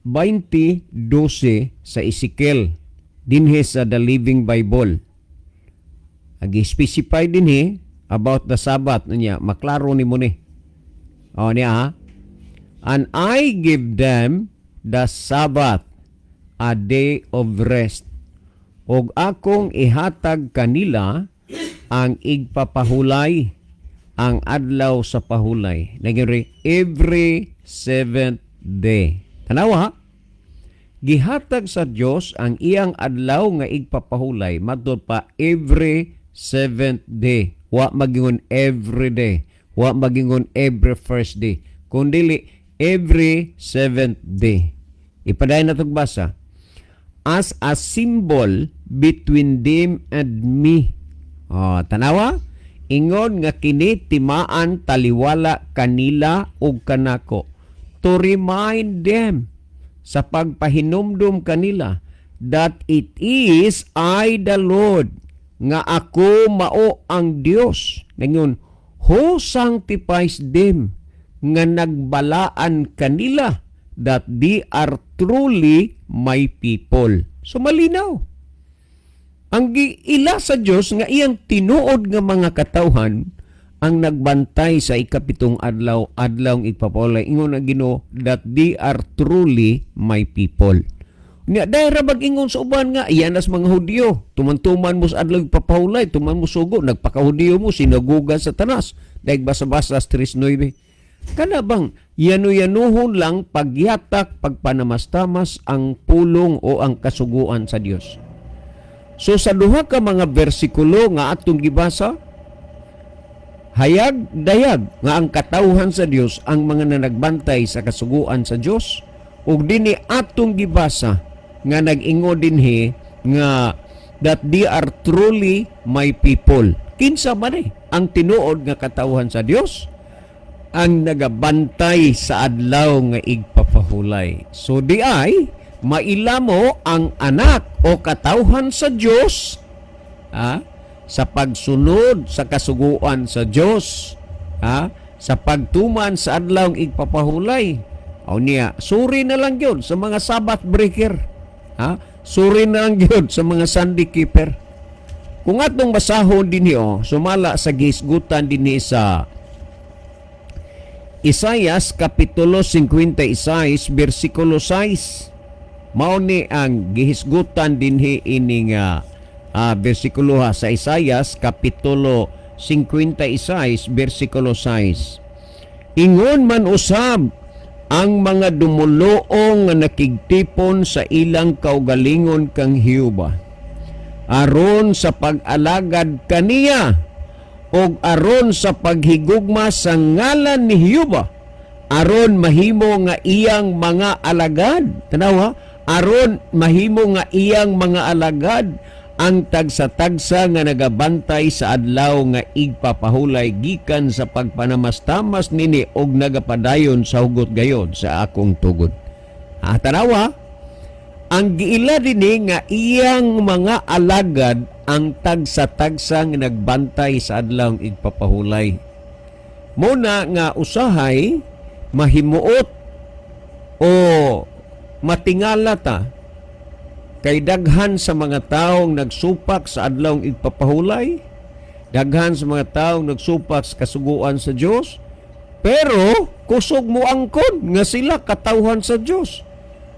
S1: 20:12 sa Ezekiel dinhi sa The Living Bible. Agi-specify dinhi about the Sabbath niya, maklaro nimo ni. O niya ha. "And I give them the Sabbath, a day of rest. Og akong ihatag kanila ang igpapahulay, ang adlaw sa pahulay." Naging every seventh day. Tanawa ha? Gihatag sa Dios ang iyang adlaw nga igpapahulay matud pa every seventh day. Wa magingon every day. Wa magingon every first day. Kundili every seventh day. Ipadayon na basa. "As a symbol between them and me." Oh, tanawa? "Ingon nga kini timaan taliwala kanila ug kanako." "To remind them," sa pagpahinumdum kanila, "that it is I the Lord," nga ako mao ang Dios. Ngayon, "who sanctifies them," nga nagbalaan kanila, "that they are truly my people." So malinaw. Ang giila sa Dios nga iyang tinuod nga mga katawhan ang nagbantay sa ikapitong adlaw, adlaw ang igpapahulay. Ingon ang Ginoo, "that they are truly my people." Nya dahil ra mag-ingon sa uban nga iyan as mga Hudyo. Tuman-tuman mo sa adlaw papahulay, tuman mo sugo, nagpakahudiyo mo, sinagugan sa tanas. Dahil basa-basa 3.9. Kana bang yanu-yanuhon lang pagyatak, pagpanamastamas ang pulong o ang kasuguan sa Dios. So sa duha ka mga bersikulo nga atong gibasa, hayag dayag nga ang katawhan sa Dios ang mga nanagbantay sa kasuguan sa Dios, ug dinhi atong gibasa nga nag-ingon dinhi nga that they are truly my people. Kinsa man eh ang tinuod nga katawhan sa Dios? Ang nagabantay sa adlaw nga igpapahulay. So di ay maila mo ang anak o katawhan sa Dios, ha, sa pagsunod sa kasuguan sa Dios, ha, sa pagtuman sa adlaw igpapahulay. O niya, suri na lang yun sa mga Sabbath breaker. Ha? Suri na lang yun sa mga Sunday keeper. Kung atong basahon din oh, sumala sa gisgutan din sa Isayas Kapitulo 56 versikulo 6. Mao ni ang gihisgutan dinhi ini nga bersikulo ha, sa Isayas Kapitulo 56 versikulo 6. Ingon man usab ang mga dumuluong nga nakigtipon sa ilang kaugalingon kang Jehova aron sa pag-alagad kaniya og aron sa paghigugma sa ngalan ni Jehova, aron mahimo nga iyang mga alagad. Tanawa, aron mahimo nga iyang mga alagad ang tagsa-tagsa nga nagabantay sa adlaw nga igpapahulay gikan sa pagpanamastamas nini og nagapadayon sa hugot gayon sa akong tugod. Ah, tanawa, ang giila dinhi nga iyang mga alagad ang tagsa-tagsa nga nagbantay sa adlaw igpapahulay. Muna nga usahay mahimuot o matingala ta kay daghan sa mga taong nagsupak sa adlaw igpapahulay, daghan sa mga taong nagsupak sa kasuguan sa Dios, pero kusog mo angkon nga sila katawhan sa Dios.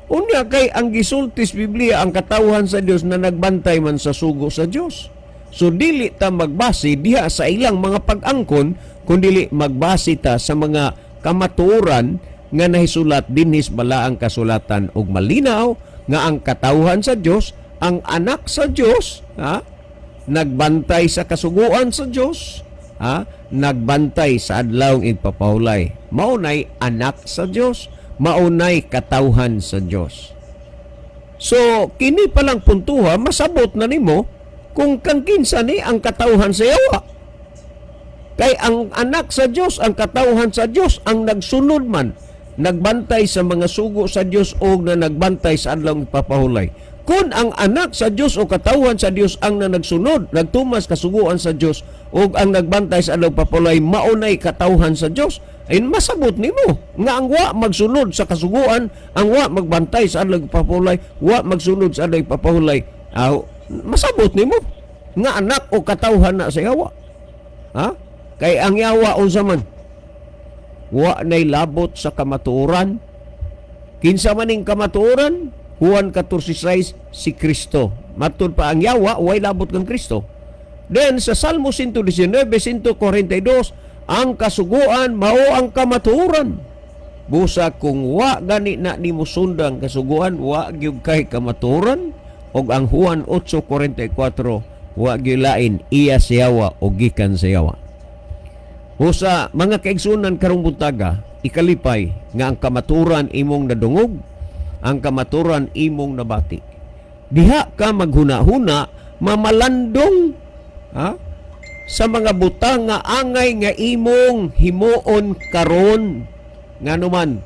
S1: Unya kay ang gisulti sa Biblia, ang katawhan sa Dios na nagbantay man sa sugo sa Dios. So dili ta magbase diha sa ilang mga pag-angkon, kundili magbase ta sa mga kamatuoran nga nahisulat dinhi sa balaang kasulatan og malinaw nga ang katawhan sa Dios, ang anak sa Dios, ha, nagbantay sa kasuguan sa Dios, ha, nagbantay sa adlaw igpapahulay. Maunay anak sa Dios, maunay katawhan sa Dios. So kini palang puntuha, masabot na nimo kung kang kinsa ni ang katawhan sa yawa. Kay ang anak sa Dios, ang katawhan sa Dios, ang nagsunod man, nagbantay sa mga sugo sa Dios o na nagbantay sa adlaw papahulay. Kung ang anak sa Dios o katawhan sa Dios ang na nagsunod, nagtumas kasuguan sa Dios o ang nagbantay sa adlaw papahulay, maunay katawhan sa Dios, ay masabot nimo nga ang wa magsunod sa kasuguan, ang wa magbantay sa adlaw papahulay, wa magsunod sa adlaw papahulay, aw, masabot nimo nga anak o katawhan na sa yawa. Ha? Kay ang yawa unsa man? Wa nay labot sa kamatuoran. Kinsa man ning kamatuoran? Juan 14:6, si Kristo. Matud pa ang yawa way labot kang Kristo. Then sa Salmo 119, 142, ang kasuguan mao ang kamatuoran. Busa kung wa gani na nimo sundang kasuguan, wa gyud kay kamatuoran. Og ang Juan 8:44, wa gyud lain, iya siyawa o gikan sa yawa. Usa mga kaigsunan karong buntaga, ikalipay nga ang kamaturan imong nadungog, ang kamaturan imong nabati. Diha ka maghuna-huna, mamalandong, ha, sa mga butang nga angay nga imong himuon karon. Ngano man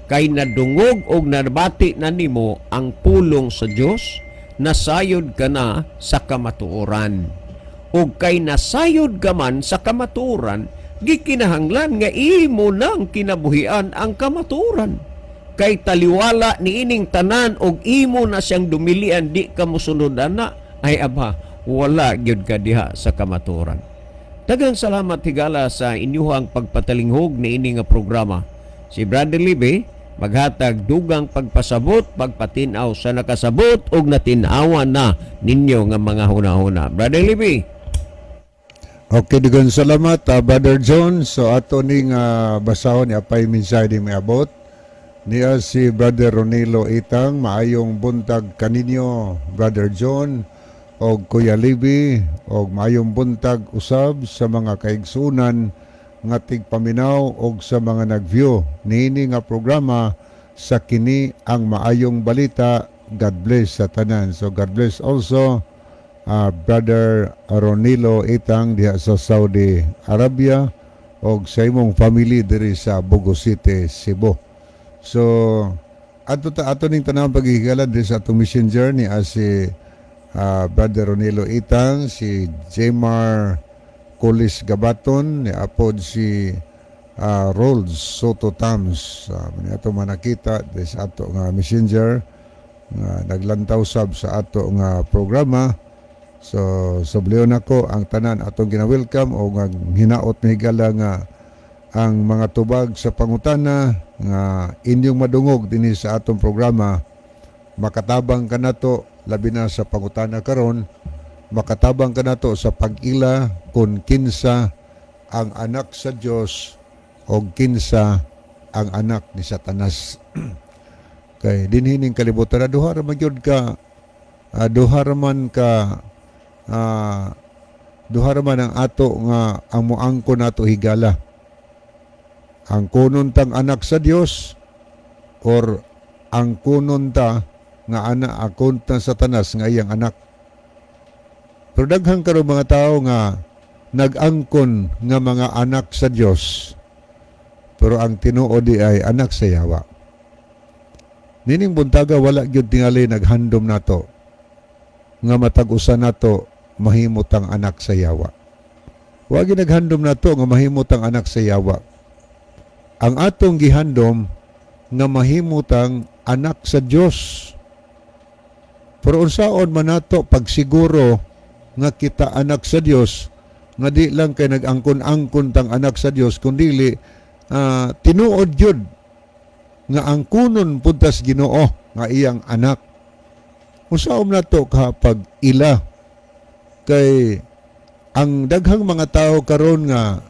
S1: kay nadungog og nabati na nimo ang pulong sa Dios, nasayod ka na sa kamatuoran. Ug kay nasayod ka man sa kamatuoran, gikinahanglan nga imo nang kinabuhian ang kamatuoran. Kay taliwala niining tanan og imo na siyang dumilian, di ka mosunod ana, ay aba, wala gyud ka diha sa kamatuoran. Daghang salamat, higala, sa inyuhang pagpatalinghog niini nga programa. Si Brother Libe, Maghatag dugang pagpasabot, pagpatin-aw sa nakasabot ug natin-awan na ninyo nga mga hunahuna. Brother Libby.
S2: Okay, daghang salamat, Brother John. So ato ning basahon apay mensahe ni miabot. Niya si Brother Ronilo Itang, "Maayong buntag kaninyo, Brother John og Kuya Libby, og maayong buntag usab sa mga kaigsunan nga tigpaminaw og sa mga nag-view niini nga programa sa Kini ang Maayong Balita. God bless sa tanan." So God bless also Brother Ronilo Itang diha sa Saudi Arabia og sa imong family diri sa Bogo City, Cebu. So ato ta ato ning tanawon paghihigala diri sa atong messenger ni si Brother Ronilo Itang, si Jemar Colis Gabaton, ni apod si Rolls Soto Tams. Ni ato manakita diri sa ato nga messenger nga naglantaw sab sa ato nga programa. So subliyon nako ang tanan atong gina-welcome o nga hinaot ni higala nga ang mga tubag sa pangutana nga inyong madungog dinhi sa atong programa makatabang kanato, labi na sa pangutana karon, makatabang kanato sa pag-ila kung kinsa ang anak sa Dios o kinsa ang anak ni Satanas. Kay dinhi ning kalibutan na duha ra man gyud ka duha ra man ka duha ra man ang ato nga ang moangkon nato, higala: ang kunon tang anak sa Dios or ang kunon ta nga anak akon ta Satanas nga iyang anak. Pero daghan karon mga tao nga nag-angkon nga mga anak sa Dios, pero ang tinuod di ay anak sa yawa. Nining buntaga, wala gyud tingali naghandom nato nga matag usa nato mahimot ang anak sa yawa. Wa gyud naghandom nato nga mahimot ang anak sa yawa. Ang atong gihandom nga mahimutang anak sa Dios. Pero unsaon man nato pagsiguro nga kita anak sa Dios, nga di lang kay nag-angkon-angkon tang anak sa Dios, kundili tinuod gyud nga ang kunon puntas Ginoo nga iyang anak? Unsaon nato ka pag ila kay ang daghang mga tao karon nga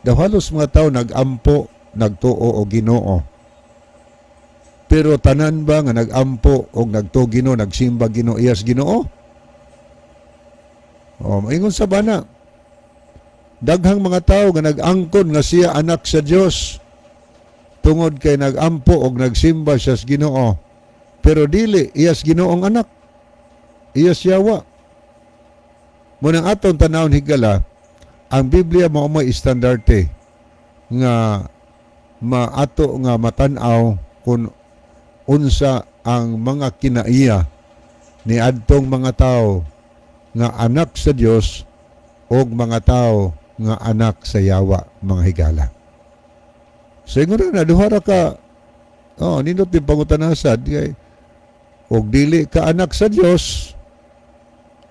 S2: daw halos mga tao nag-ampo, nagtuo og Ginoo? Pero tanan ba nga nag-ampo og nagtuo Ginoo, nagsimba Ginoo, iyas Ginoo? O maingon sa bana, daghang mga tao nga nag-angkon nga siya anak sa Dios tungod kay nag-ampo og nagsimba siya sa Ginoo, pero dili iyas Ginoong anak, iyas yawa. Munang atong tanawon, higala, ang Biblia mao may estandarte nga maato nga matan-aw kung unsa ang mga kinaiya ni adtong mga tao nga anak sa Dios og mga tao nga anak sa yawa, mga higala. So ingon na duha ra ka, oh, nindot din pangutanasad kay og dili ka anak sa Dios,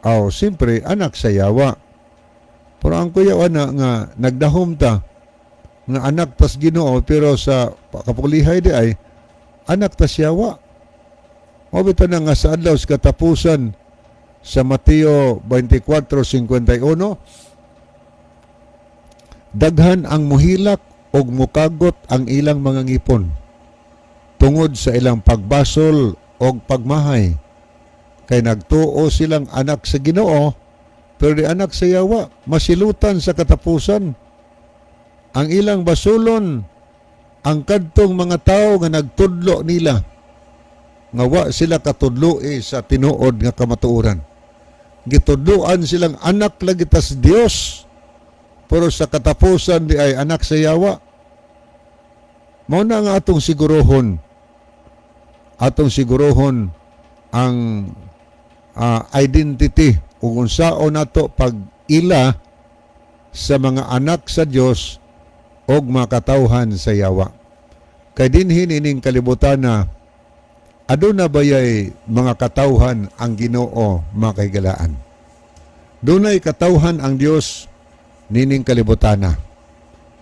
S2: aw siyempre anak sa yawa. Pero ang kuya ana nga nagdahom ta nga anak tas Ginoo, pero sa kapulihay di ay anak tas yawa. Mao bitaw na nga sa adlaw sa katapusan, sa Mateo 24:51, daghan ang muhilak og mukagot ang ilang mga ngipon tungod sa ilang pagbasol og pagmahay, kay nagtuo silang anak sa Ginoo pero di anak sa yawa. Masilutan sa katapusan ang ilang basulon ang kadtong mga tao nga nagtudlo nila nga wa sila katudloi sa tinuod nga kamatuoran. Gitudloan silang anak lagi tas Dios, pero sa katapusan di ay anak sa yawa. Mao na nga atong sigurohon ang identity ug unsaon nato pag ila sa mga anak sa Dios og mga katawhan sa yawa. Kay dinhi ining kalibutan na aduna bayay mga katawhan ang Ginoo, mga kahigalaan? Dunay katawhan ang Dios nining kalibutana.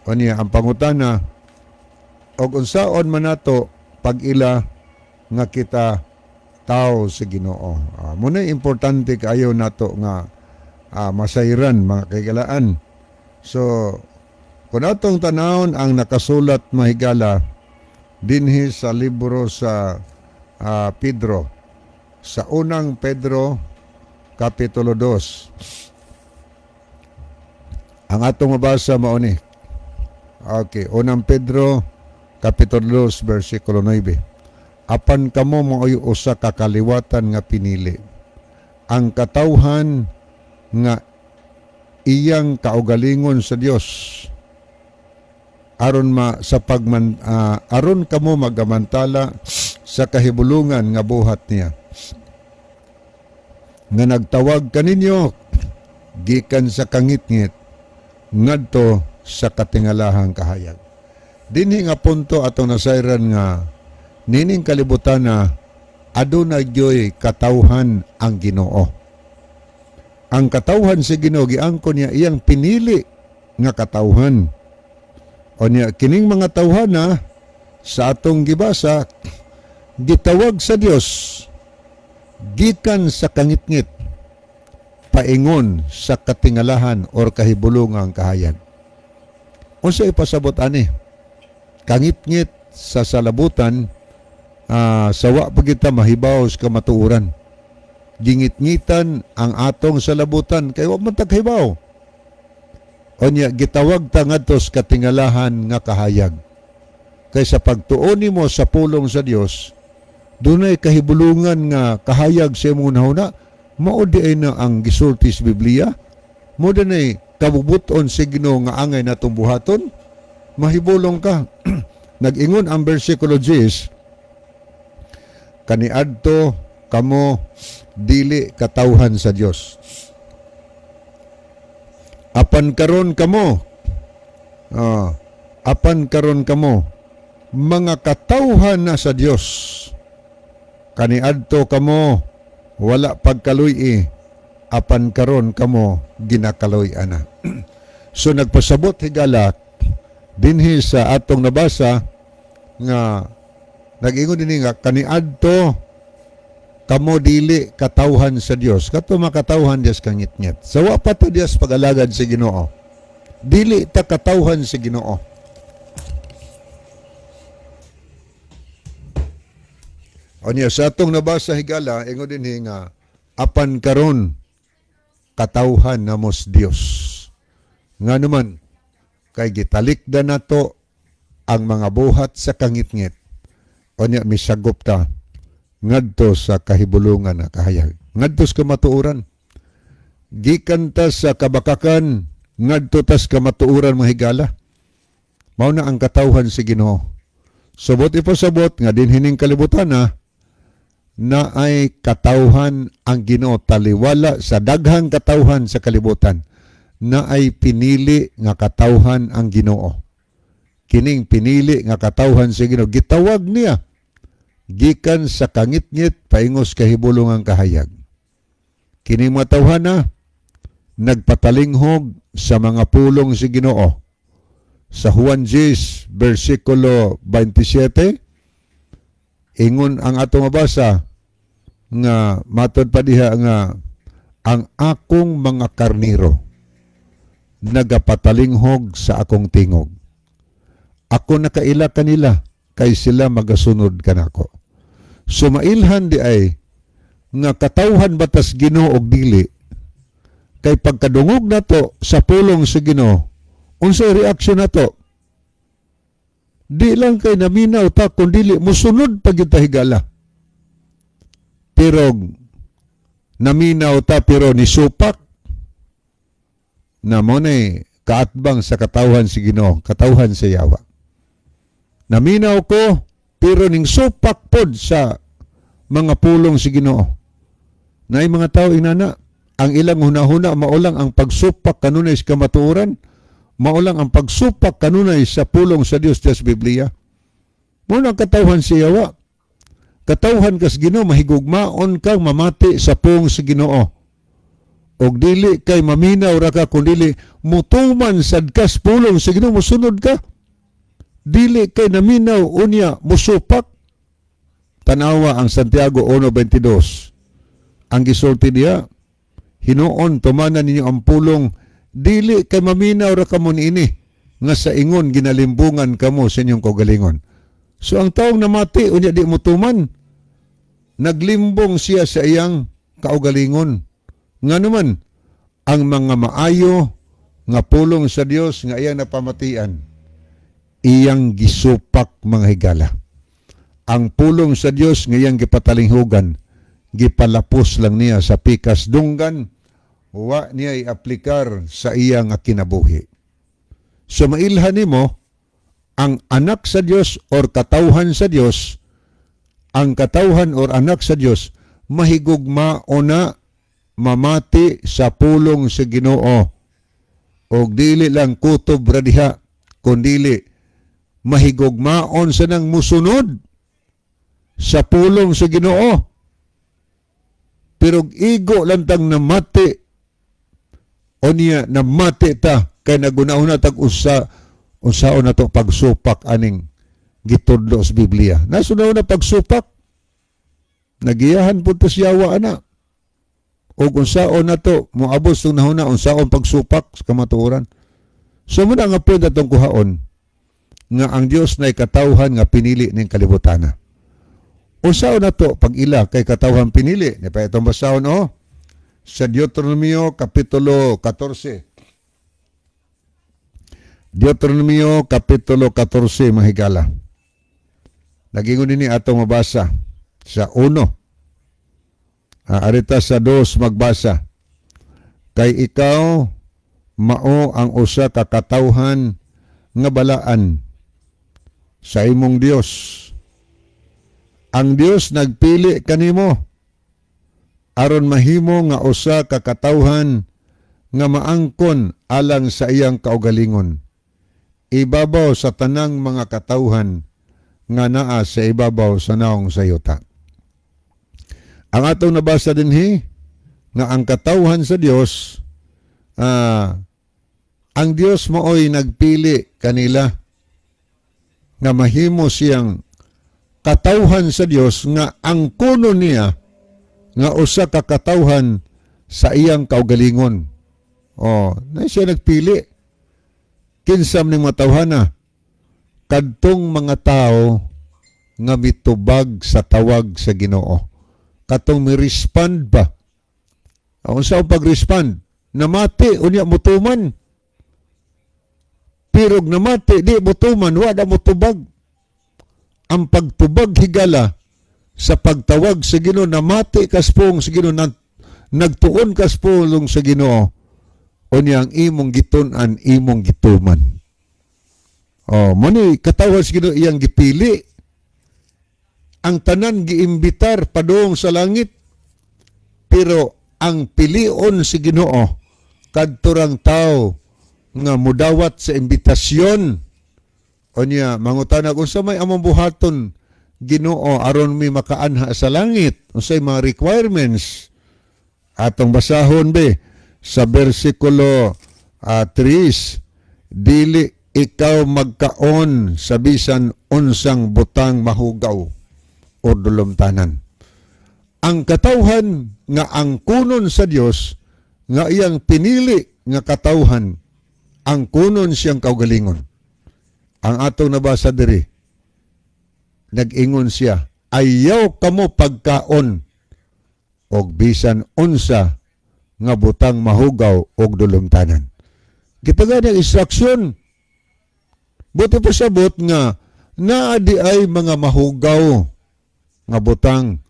S2: Unya ang pangutana, og unsaon man nato pag-ila nga kita tao sa Ginoo. Muna importante kaayo nato nga masayran, mga kahigalaan. So kung atong tanawon ang nakasulat, mahigala, dinhi sa libro sa Pedro, sa Unang Pedro kapitulo 2, ang atong mabasa mao ni. Okay, Unang Pedro kapitulo 2 versikulo 9: "Apan kamo maoy usa ka kaliwatan nga pinili, ang katawhan nga iyang kaugalingon sa Dios, aron ma sa pagman aron kamo magamantala sa kahibulungan nga buhat niya nga nagtawag kaninyo gikan sa kangitngit ngadto sa katingalahang kahayag." Dinhi nga punto atong nasayran nga nining kalibutan na aduna gyoy katawhan ang Ginoo. Ang katawhan si Ginoo, giangkon niya iyang pinili nga katawhan. O niya kining mga tawhana sa atong gibasa gitawag sa Dios gikan sa kangitngit paingon sa katingalahan or kahibulungang kahayag. Unsa ipasabot ani? Kangitngit sa salabutan, sawa pa kita mahibaw sa kamatuoran. Gingitngitan ang atong salabutan kay wa man ta kahibaw. Unya gitawag ta ngadto sa katingalahan nga kahayag. Kay sa pagtuon nimo sa pulong sa Dios, dunay kahibulungan nga kahayag sa imong hunahuna, mao di ay na ang gisulti sa Biblia, mao dinay kabubuton sa Ginoo nga angay natong buhaton, mahibulong ka. Nag-ingon ang versikulo 10, "Kaniadto kamo dili katawhan sa Dios. Apan karon kamo mga katawhan na sa Dios. Kaniadto kamo wala pagkaluy, apan karon kamo ginakaluy ana." So nagpasabot, higala, dinhi sa atong nabasa nga nag-ingon dinhi nga kaniadto kamo dili katawhan sa Dios. Kato makatawhan Dios kangitngit. Sa wa pa to Dios pag-alagad sa Ginoo, dili ta katawhan sa Ginoo. Unya sa atong nabasa, higala, ingon dinhi nga apan karon katawhan namos Dios. Nga naman kay gitalikda nato ang mga buhat sa kangitngit. Unya misagop ta ngadto sa kahibulungan nga kahayag, ngadto sa kamatuoran. Gikan ta sa kabakakan ngadto tas kamatuoran, mga higala. Mao na ang katawhan si Ginoo. Subot ipasabot nga dinhi ning kalibutan na na ay katawhan ang Ginoo taliwala sa daghang katawhan sa kalibutan, na ay pinili nga katawhan ang Ginoo. Kining pinili nga katawhan sa Ginoo, gitawag niya gikan sa kangitngit paingos kahibulungang kahayag. Kining mga tawhana nagpatalinghog sa mga pulong si Ginoo. Sa Juan 10 versikulo 27, ingon ang atong mabasa nga matod pa diha nga ang akong mga karniro nagapatalinghog sa akong tingog. Ako nakaila kanila kay sila magasunod kanako. Sumailhan di ay nga katawhan batas Ginoo og dili kay pagkadungog nato sa pulong sa Ginoo, unsay reaksyon nato? Di lang kay naminaw ta kun dili musunod pa gyud ta, higala. Pero naminaw ta pero nisupak na, mo na kaatbang sa katawhan si Ginoo, katawhan sa yawa. Naminaw ko pero ning supak pod sa mga pulong si Ginoo. Naay mga tao inana, ang ilang hunahuna maulang ang pagsupak kanunay sa kamatuoran, maulang ang pagsupak kanunay sa pulong sa Dios sa Biblia. Mo na katawhan si yawa. Katawhan kas Ginoo, mahigugmaon kang mamati sa pulong sa Ginoo. Og dili kay maminaw ra ka kun dili mutuman sad kas pulong sa Ginoo, musunod ka. Dili kay naminaw unya musupak. Tanawa ang Santiago 1:22. Ang gisulti diya, "Hinuon tumanan ninyo ang pulong, dili kay maminaw ra kamo niini nga sa ingon ginalimbungan kamo sa inyong kaugalingon." So ang taong namati unya di mo tuman, naglimbong siya sa iyang kaugalingon. Nga naman, ang mga maayo nga pulong sa Dios nga iyang napamatian, iyang gisupak, mga higala. Ang pulong sa Dios nga iyang gipatalinghugan, gipalapos lang niya sa pikas dunggan, wa niya i-aplikar sa iya nga kinabuhi. So mailhan nimo ang anak sa Dios or katawhan sa Dios, ang katawhan or anak sa Dios mahigugma o na mamati sa pulong sa Ginoo og dili lang kutob ra diha, kundili mahigugmaon sa nang musunod sa pulong sa Ginoo. Pero igo lang tang namati o niya namati ta kay naguna-una tag usa unsaon na to pagsupak aning gitudlo sa Biblia. Nasunaw na pagsupak. Nagiyahan po to siya ana. O kung saon na to, moabot sa nahuna unsaon pagsupak sa kamatuoran. So muna nga point atong kuhaon nga ang Dios na katawhan nga pinili ning kalibutana. Unsaon na to pag ila kay katawhan pinili? Ni pa itong basahon, oh. Sa Deuteronomio Kapitulo 14. Deuteronomio Kapitulo 14, mahigala. Nagingon dinhi, atong mabasa sa uno. Arita sa dos magbasa. "Kay ikaw mao ang usa ka katawhan nga balaan sa imong Dios. Ang Dios nagpili kanimo aron mahimo nga usa ka katawhan nga maangkon alang sa iyang kaugalingon ibabaw sa tanang mga katawhan nga naa sa ibabaw sa naong sa yuta." Ang atong nabasa dinhi nga ang katawhan sa Dios, ang Dios maoy nagpili kanila nga mahimo siyang katawhan sa Dios nga ang kuno niya nga usa ka katawhan sa iyang kaugalingon. Oh, na siya nagpili. Kinsa man ning mga tawhana? Kadtong mga tao nga mitubag sa tawag sa Ginoo. Katong mi-respond ba? Unsa ang pag-respond? Namati unya mutuman. Pero og namati di mutuman, wa na mutubag. Ang pagtubag, higala, sa pagtawag sa Ginoo, namati kas pulong sa Ginoo, nagtuon kas pulong sa Ginoo, unya ang imong gitun-an imong gituman. Oh, mo ni katawhan sa Ginoo iyang gipili. Ang tanan giimbitar padung sa langit. Pero ang pilion si Ginoo kadto rang tao nga mudawat sa imbitasyon. Unya mangutana, "Unsa may among buhaton, Ginoo, aron mi makaanha sa langit? Unsay mga requirements?" Atong basahon be sa bersikulo 3: "Dili ikaw magkaon sa bisan unsang butang mahugaw o dulumtanan." Ang katawhan nga ang kunon sa Dios nga iyang pinili nga katawhan, ang kunon siyang kaugalingon. Ang atong nabasa diri, nag-ingon siya, "Ayaw kamo pagkaon og bisan unsa nga butang mahugaw og dulumtanan." Gitagan ang instruction. Buti pa sabot nga naa di ay mga mahugaw nga butang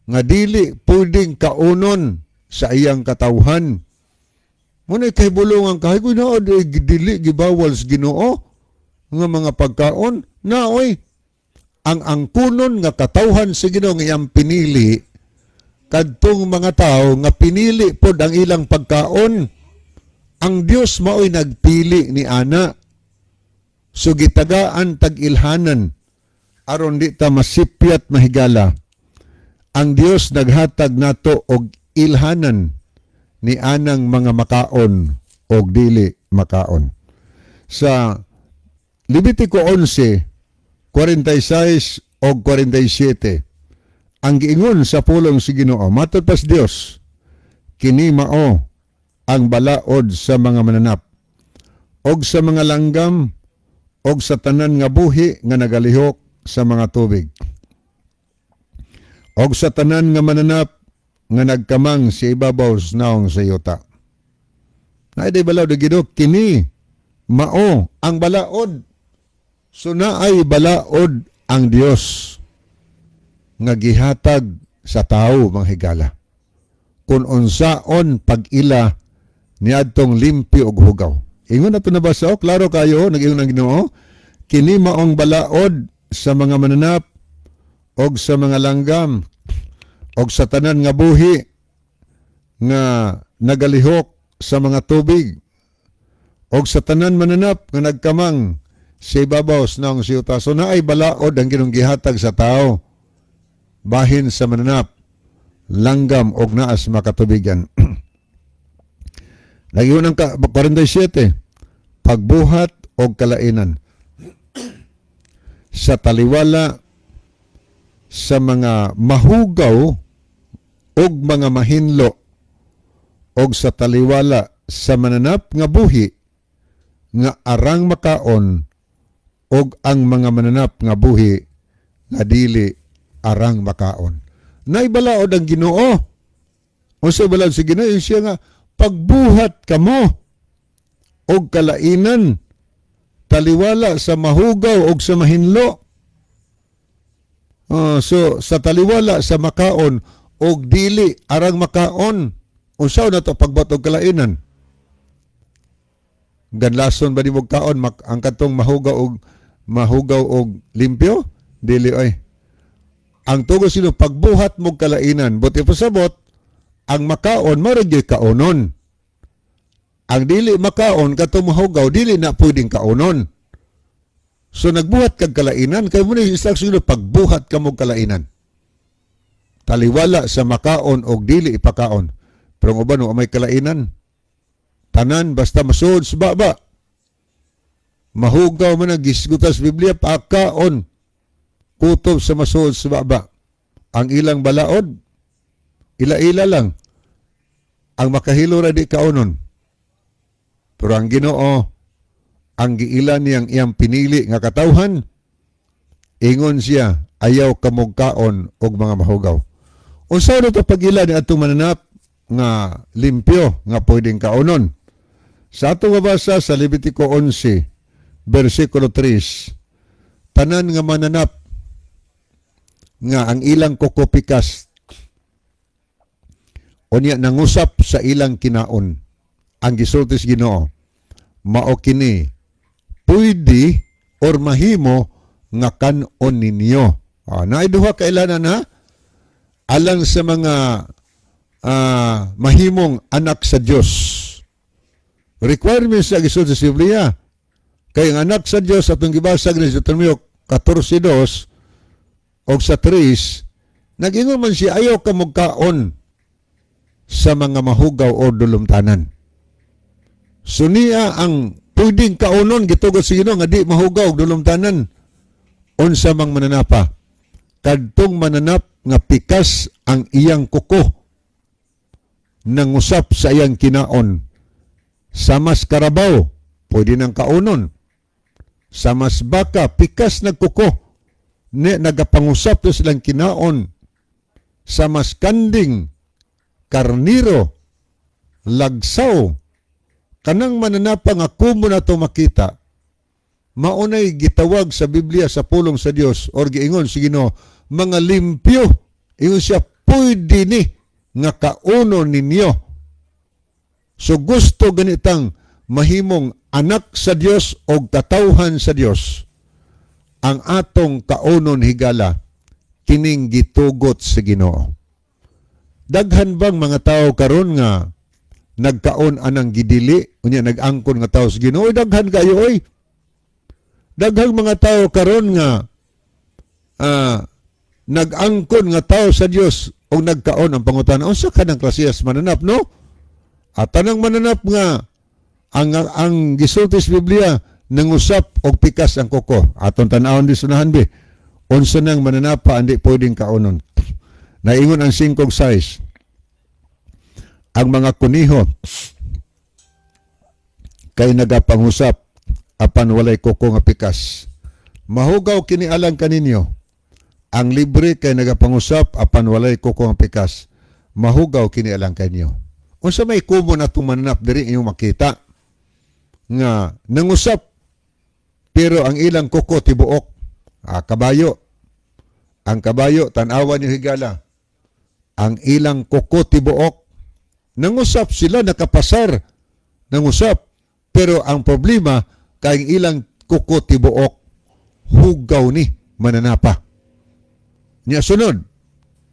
S2: nga dili pwedeng kaunon sa iyang katawhan. Muna kay bulungan kahay ko na dili gibawal sa Ginoo nga mga pagkaon naoy ang angkunon nga katawhan sa Ginoo nga iyang pinili, kadtong mga tao nga pinili pod ang ilang pagkaon. Ang Dios maoy nagpili ni ana. So gitagaan tag ilhanan aron di ta masipyat, mahigala. Ang Dios naghatag nato og ilhanan ni anang mga makaon og dili makaon. Sa Levitico 11, 46 og 47. Ang giingon sa pulong si Ginoo, matod pas Dios, kini mao ang balaod sa mga mananap og sa mga langgam og sa tanan nga buhi nga nagalihok sa mga tubig og sa tanan nga mananap nga nagkamang sa ibabaw sa naong sa yuta. Naay balaod ang Ginoo, kini mao ang balaod. So naay balaod ang Dios nga gihatag sa tao, mga higala, kung unsaon pag-ila niadtong limpyo ug hugaw. Ingon nato nabasa, oh, klaro kayo, nag-ingon ang Ginoo, kini maong balaod sa mga mananap og sa mga langgam og sa tanan nga buhi nga nagalihok sa mga tubig og sa tanan mananap nga nagkamang sa ibabaw sa naong siyuta. So naay balaod ang Ginoong gihatag sa tao bahin sa mananap, langgam og naas makatubigan. Nag-ingon ang 47, pagbuhat og kalainan sa taliwala sa mga mahugaw og mga mahinlo og sa taliwala sa mananap nga buhi nga arang makaon og ang mga mananap nga buhi nga dili arang makaon. Naibalaod ang Ginoo. Unsa balaod sa Ginoo? Siya nga pagbuhat kamo og kalainan taliwala sa mahugaw og sa mahinlo. So sa taliwala sa makaon og dili arang makaon, unsa na to pagbuhat og kalainan? Ganlason ba nimo kaon ang katong mahugaw og limpyo? Dili ay. Ang tugo sino pagbuhat mo kalainan, buti pasabot ang makaon mao ra gyud kaonon. Ang dili makaon, katong mahugaw, dili na pwedeng kaonon. So nagbuhat kag kalainan kay mo ni instruction, pagbuhat ka mo kalainan. Taliwala sa makaon og dili ipakaon. Pero ang uban wa may kalainan. Tanan basta masuod sa baba. Mahugaw man ang gisgutan sa Biblia, pakaon. Kutob sa masuod sa baba. Ang ilang balaod, ila-ila lang. Ang makahilo ra di kaonon. Pero ang Ginoo, ang giila niyang iyang pinili nga katawhan, ingon siya, ayaw kamog kaon og mga mahugaw. Unsa na to pag-ila ni atong mananap nga limpyo nga pwedeng kaonon? Sa atong mabasa sa Levitico 11, versikulo 3, tanan nga mananap nga ang ilang kuko pikas unya nangusap sa ilang kinaon, ang gisulti sa Ginoo, mao kini pwede or mahimo nga kan-on ninyo. Naay duha kailanan ha, alang sa mga mahimong anak sa Dios. Requirements sa gisulti sa Biblia. Kay ang anak sa Dios, atong gibasa ni sa Deuteronomio 14:2 og sa 3, nag-ingon man siya, ayaw ka kaon sa mga mahugaw o dulumtanan. So niya ang pwedeng kaonon gitugot sa Ginoo nga di mahugaw og dulumtanan, unsa mang mananapa? Kadtong mananap nga pikas ang iyang kuko, nangusap sa iyang kinaon. Samas karabaw, pwede nang kaonon. Samas baka, pikas nagkuko ne nagapangusap to silang kinaon. Samas kanding, karniro, lagsaw, kanang mananapa nga kumo na to makita, maunay gitawag sa Biblia, sa pulong sa Dios or giingon sa Ginoo, mga limpyo. Ingon siya, pwede ni nga kauno ninyo. So gusto ganitang mahimong anak sa Dios o katawhan sa Dios, ang atong kaunon, higala, kining gitugot sa Ginoo. Daghan bang mga tao karon nga nagkaon anang gidili unya nag-angkon nga tao sa Ginoo? Oy, daghan kayo oy. Daghang mga tao karon nga nag-angkon nga tao sa Dios o nagkaon. Ang pangutana, unsa kanang klasiyas mananap, no? At tanang mananap nga ang gisulti sa Biblia nangusap og pikas ang kuko. Atong tan-awon di sunahan bi. Unsa nang mananapa andi pwedeng kaonon? Naingon ang 5:6, ang mga kuniho kay nagapangusap apan walay kuko nga pikas. Mahugaw kini alang kaninyo. Ang libre kay nagapangusap apan walay kuko nga pikas. Mahugaw kini alang kaninyo. Unsa may common atong mananap diri inyong makita nga nangusap pero ang ilang kuko tibuok? Ah, kabayo. Ang kabayo, tan-awan niyo, higala. Ang ilang kuko tibuok. Nangusap sila, nakapasar. Nangusap. Pero ang problema, kay ang ilang kuko tibuok. Hugaw ni mananapa. Nya sunod,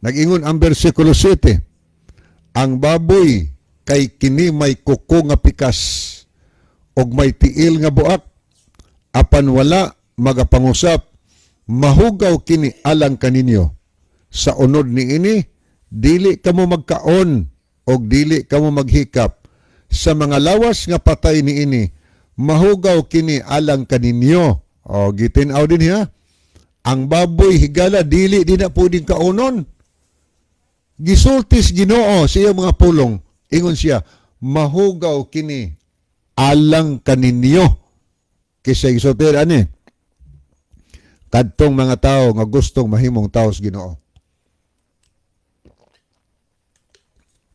S2: nag-ingon ang versikulo 7, ang baboy kay kini may kuko nga pikas og may tiil nga buak apan wala magapangusap. Mahugaw kini alang kaninyo. Sa unod niini, dili kamo magkaon og dili kamo maghikap sa mga lawas nga patay niini. Mahugaw kini alang kaninyo. O gitin-aw din ha, ang baboy, higala, dili din na pwedeng kaonon. Gisultis Ginoo sa iyang mga pulong. Ingon siya, "Mahugaw kini alang kaninyo." Kaysa gisulti ani kadtong mga tao nga gustong mahimong tao sa Ginoo.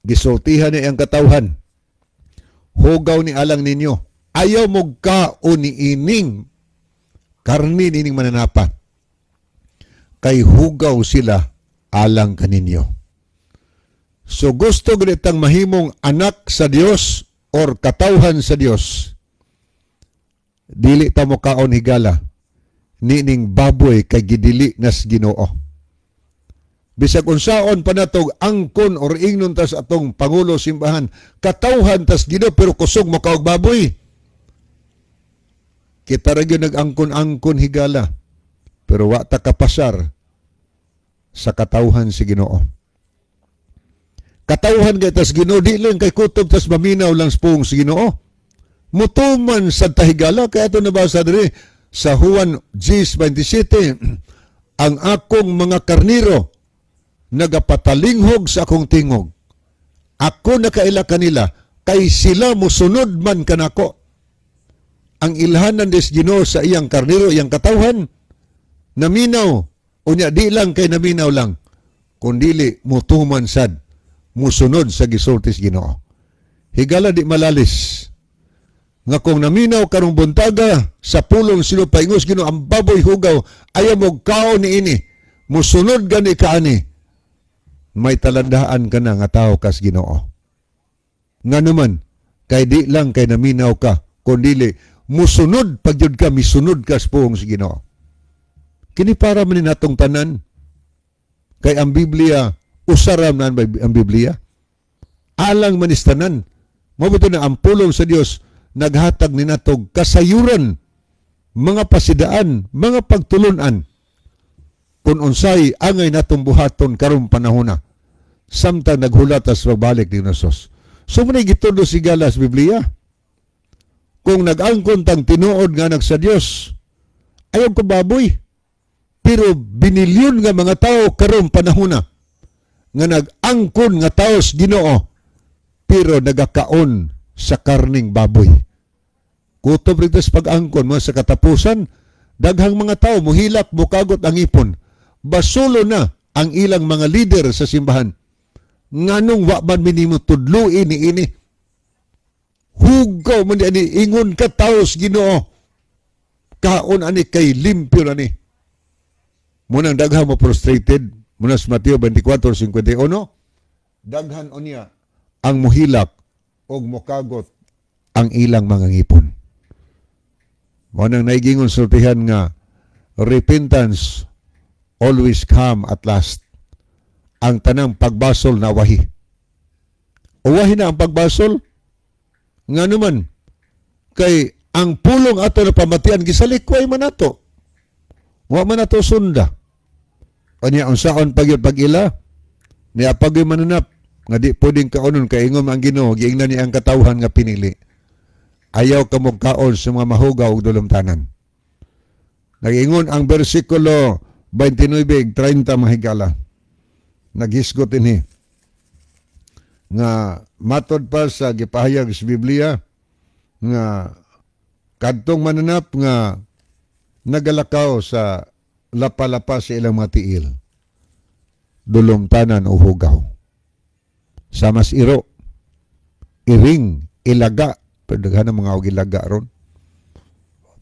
S2: Gisultihan ni ang katawhan. Hugaw ni alang ninyo. Ayaw mo kaon ni ining karni nining mananapa. Kay hugaw sila alang kaninyo. So gusto ganitang mahimong anak sa Dios or katawhan sa Dios. Dili ta mo kaon, higala, nining baboy kay gidili nas Ginoo. Bisag unsaon pa natog angkon or ingnon tas atong pangulo simbahan, katawhan tas Ginoo pero kusog mo kaog baboy. Kita ra gyud nag-angkon-angkon, higala. Pero wa ta kapasar sa katawhan si Ginoo. Katawhan kay tas Ginoo di lang kay kutob tas maminaw lang sa pulong si Ginoo. Mutuman sa tahigala kay ato nabasa diri sa Juan 10:27, ang akong mga karniro nagapatalinghog sa akong tingog. Ako nakaila kanila kay sila musunod man kanako. Ang ilhanan des Ginoo sa iyang karniro, iyang katawhan, naminaw. Unya di lang kay naminaw lang, kundili mutuman sad, musunod sa gisultis Ginoo. Higala, di malalis nga kung naminaw karong buntaga sa pulong sino paingos Ginoo, ang baboy hugaw, ayaw mo kaon ni ini, musunod gani ka ani, may talandaan ka na nga tao kas Ginoo. Nga naman kay di lang kay naminaw ka, kundili musunod pagyud ka, misunod ka sa pulong sa Ginoo. Kini para man ni natong tanan kay ang Biblia usaram na ang Biblia alang manis tanan. Mabuto na ang pulong sa Dios naghatag ni natog kasayuran, mga pasidaan, mga pagtulunan kung unsay angay natong buhaton karong panahona samtang naghulat as pagbalik ni Jesus. So man gitudlo si Galas Biblia. Kung nag-angkon tang tinuod nga anak sa Dios, ayaw ko baboy. Pero binilyon nga mga tao karong panahona nga nag-angkon nga tao sa Ginoo pero nagakaon sa karning baboy. Kutob rito sa pag-angkon mo sa katapusan, daghang mga tao muhilak, mukagot ang ipon. Basulo na ang ilang mga leader sa simbahan. Nganong wa man minimo tudluin ni ini? Hugaw man di ani, ingon ka taos Ginoo. Kaon ani kay limpyo ani. Munang daghan mo frustrated, muna sa Mateo 24:51, daghan unya ang muhilak og mukagot ang ilang mga ngipon. Mao nang naigingon sultihan nga repentance always come at last. Ang tanang pagbasol na wahi. Uwahi na ang pagbasol. Nga naman, kay ang pulong ato na pamatian gisalikway man ato. Wa man ato sunda. Kanya unsaon pagyud pag-ila niya pag mananap nga di pwedeng kaonon kay ingon ang Ginoo, giingnan niya ang katawhan nga pinili. Ayaw kamo kaon sa mga mahugaw ug dulumtanan. Nag-ingon ang bersikulo 29:30, mahigala. Naghisgot ini nga matod pa sa gipahayag sa Biblia nga kadtong mananap nga nagalakaw sa lapa-lapa sa ilang mga tiil, dulumtanan o hugaw. Sama sa iro, iring, ilaga, pero daghan ang mga og ilaga ron.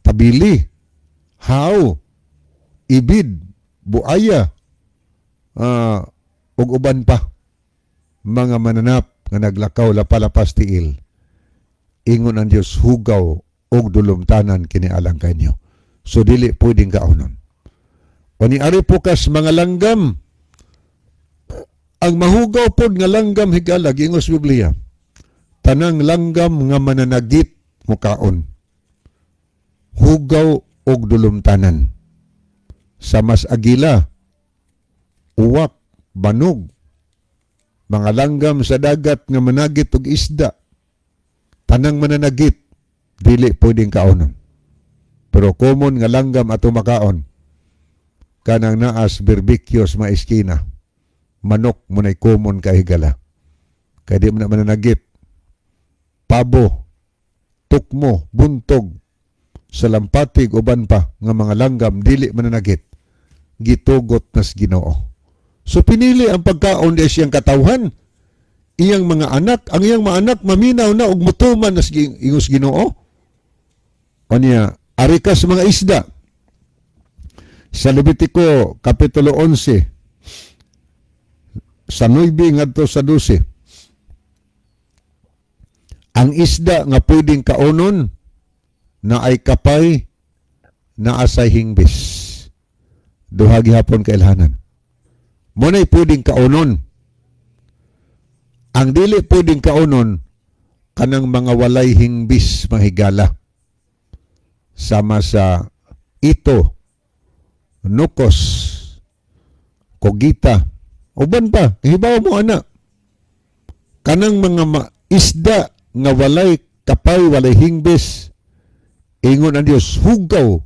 S2: Tabili, haw, ibid, buaya, ug uban pa mga mananap nga naglakaw lapalapas tiil. Ingon ang Dios, hugaw og dulumtanan kini alang kanyo. So dili pwedeng kaonon. O ni ari po kas mga langgam, ang mahugaw pod nga langgam, higala, giingon sa Biblia, tanang langgam nga mananagit mukaon. Hugaw og dulumtanan. Samas agila, uwak, banog, mga langgam sa dagat nga managit og isda, tanang mananagit, dili pwedeng kaonon. Pero common nga langgam ato makaon, kanang naas barbecue sa mga eskina, manok mo na'y common ka, higala. Kay di mo na mananagit. Pabo, tukmo, buntog, salampatig, uban pa nga mga langgam dili mananagit. Gitugot nas Ginoo. So pinili ang pagkaon di siyang katawhan. Iyang mga anak, ang iyang mga anak maminaw na og mutuman nas ingos Ginoo. Unya, ari ka sa mga isda. Sa Levitico kapitulo 11 sa 9 ngadto sa 12. Ang isda nga pwedeng kaonon na ay kapay na asay hingbis. Duha gihapon kailhanan. Mo na'y pwedeng kaonon. Ang dili pwedeng kaonon kanang mga walay hingbis, mga higala. Sama sa ito, nukos, kogita, uban pa, hibaw mo ana. Kanang mga isda nga walay kapay, walay hingbis, ingon ang Dios, hugaw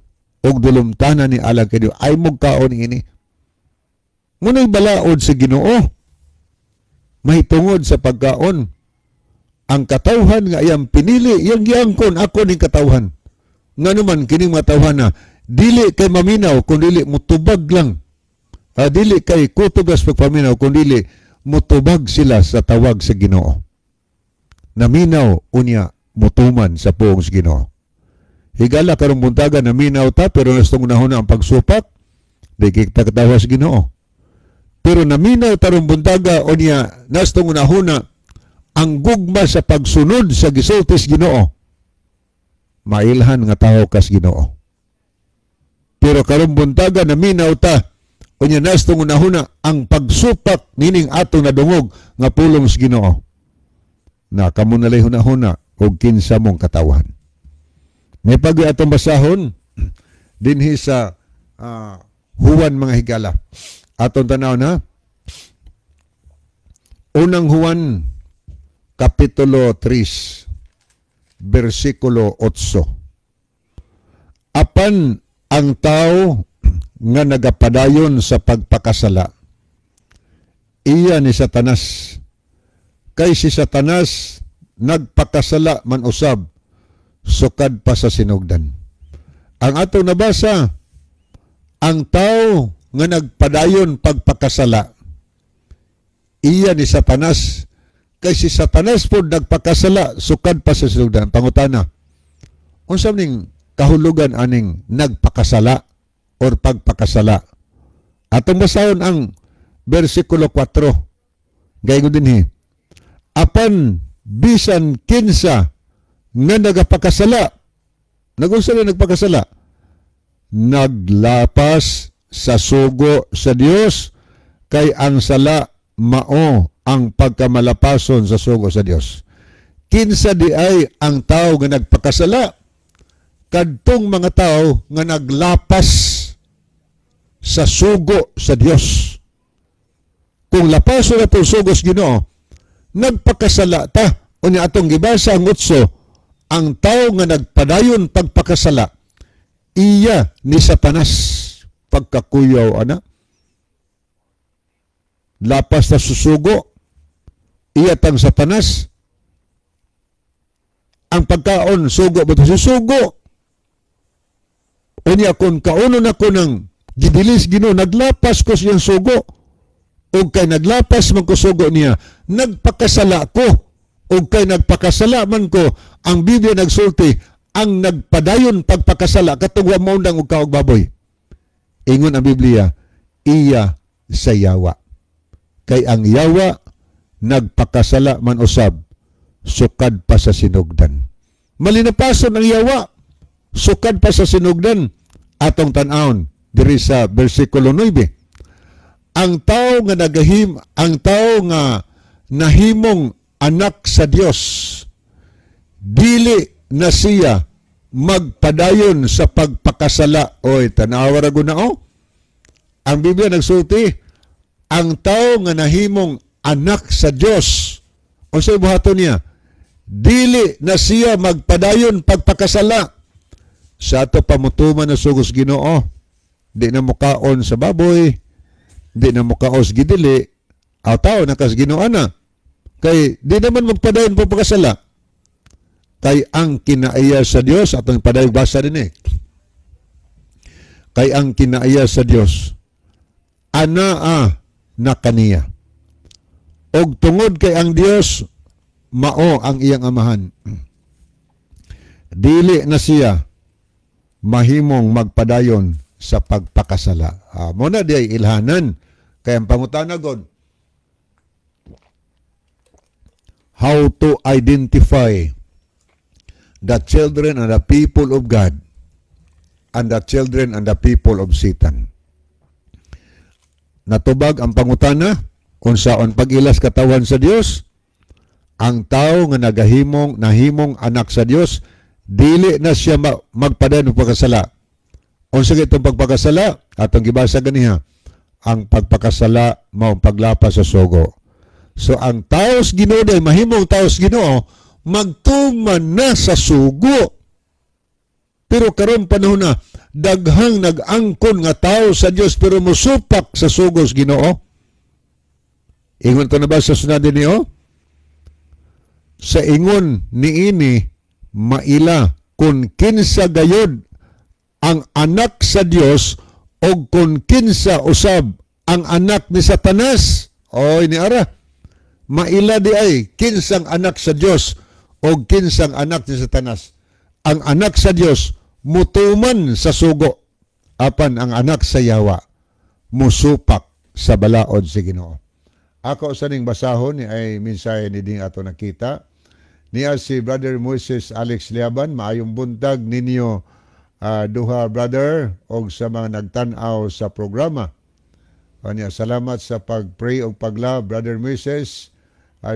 S2: og dulumtanan ni alang kay Dios. Ay mo kaon ini. Muna'y balaod sa Ginoo. Mahitungod sa pagkaon. Ang katawhan nga iyang pinili, iyang giangkon, ako ning katawhan. Nga naman, kining mga tawhan na, dili kay maminaw, kung dili mutubag lang. Dili kay kutogas pagpaminaw, kung dili mutubag sila sa tawag sa Ginoo. Naminaw, unya, mutuman sa puong sa Ginoo. Higala karong buntaga, naminaw ta, pero nastong unahon na ang pagsupak, di kita katawa sa Ginoo. Pero naminaw tarong buntaga, unya, nastong unahon na ang gugma sa pagsunod sa gisultis Ginoo. Mailhan nga tao kas Ginoo. Pero karong buntaga naminaw ta, unya nastong unahuna ang pagsupak nining atong nadungog nga pulong sa Ginoo. Na kamo nalay hunahuna og kinsa mong katawan. May pag atong basahon dinhi sa Juan, mga higala. Atong tanaw na Unang Juan Kapitulo 3 bersikulo 8. Apan ang tao nga nagapadayon sa pagpakasala, iya ni Satanas. Kay si Satanas nagpakasala man usab sukad pa sa sinugdan. Ang atong nabasa, ang tao nga nagpadayon pagpakasala, iya ni Satanas. Kay si Satanas po nagpakasala sukad pa sa sinugdan. Pangutana, unsa ning kahulugan aning nagpakasala or pagpakasala? Atong basahon ang versikulo 4. Gaygon dinhi. Apan bisan kinsa nga nagapakasala, nagunsa na nagpakasala, naglapas sa sugo sa Dios, kay ang sala mao ang pagkamalapason sa sugo sa Dios. Kinsa di ay ang tao nga nagpakasala? Kadtong mga tao nga naglapas sa sugo sa Dios. Kung lapason na itong sugo sa Ginoo, nagpakasala ta. Unya atong gibasa ang 8, ang tao nga nagpadayon pagpakasala, iya ni Satanas. Pagkakuyaw ana. Lapas na susugo. Iya tang Satanas. Ang pagkaon, sugo ba ito? Susugo. Unya kung kaunon ako ng gidilis Ginoo, naglapas ko siyang sugo. O kay naglapas man ko sugo niya, nagpakasala ko. O kay nagpakasala man ko, ang Biblia nagsulti, ang nagpadayon pagpakasala, katong wa maundang og kaog baboy. Ingon ang Biblia, iya sa yawa. Kay ang yawa, nagpakasala man usab, sukad pa sa sinugdan. Malinapason ang yawa, sukad pa sa sinugdan. Atong tan-awon diri sa bersikulo 9. Ang tao nga nagahim, ang tao nga nahimong anak sa Dios, dili na siya magpadayon sa pagpakasala. Oy, tanawa ra gud na oh. Ang Biblia nagsulti, ang tao nga nahimong anak sa Dios, unsay buhaton niya? Dili na siya magpadayon pagpakasala. Sa ato pamutuman na sugos Ginoo, di na mukaon sa baboy, di na mukaos gidili, aw tao na kas Ginoo na. Kay di naman magpadayon pagpakasala. Kay ang kinaiya sa Dios, atong padayon basa din eh. Kay ang kinaiya sa Dios, anaa na kaniya. Og tungod kay ang Dios, mao ang iyang amahan. Dili na siya mahimong magpadayon sa pagpakasala. Mo na di ay ilhanan. Kaya ang pangutana god, how to identify the children and the people of God and the children and the people of Satan. Natubag ang pangutana, unsaon pag-ilas katawan sa Dios, ang tao nga nagahimong nahimong anak sa Dios, dili na siya magpadayon og pagkasala. Unsa itong pagpakasala? Atong gibasa ganiha, ang pagpakasala mao ang paglapas sa sugo. So ang taos Ginoo day mahimong taos Ginoo, magtuman na sa sugo. Pero karon panahon na daghang nag-angkon nga tao sa Dios pero mosupak sa sugos Ginoo. Ingon to na ba sa sunod niyo? Sa ingon niini maila kung kinsa gayod ang anak sa Dios o kung kinsa usab ang anak ni Satanas. Oy ni ara. Maila di ay kinsang anak sa Dios o kinsang anak ni Satanas. Ang anak sa Dios mutuman sa sugo, apan ang anak sa yawa musupak sa balaod sa Ginoo. Ako sa ning basahon ni ay mensahe ni ding ato nakita. Niya si Brother Moises Alex Liaban, maayong buntag ninyo duha brother og sa mga nagtan-aw sa programa. Kanya, salamat sa pag-pray og pagla, Brother Moises.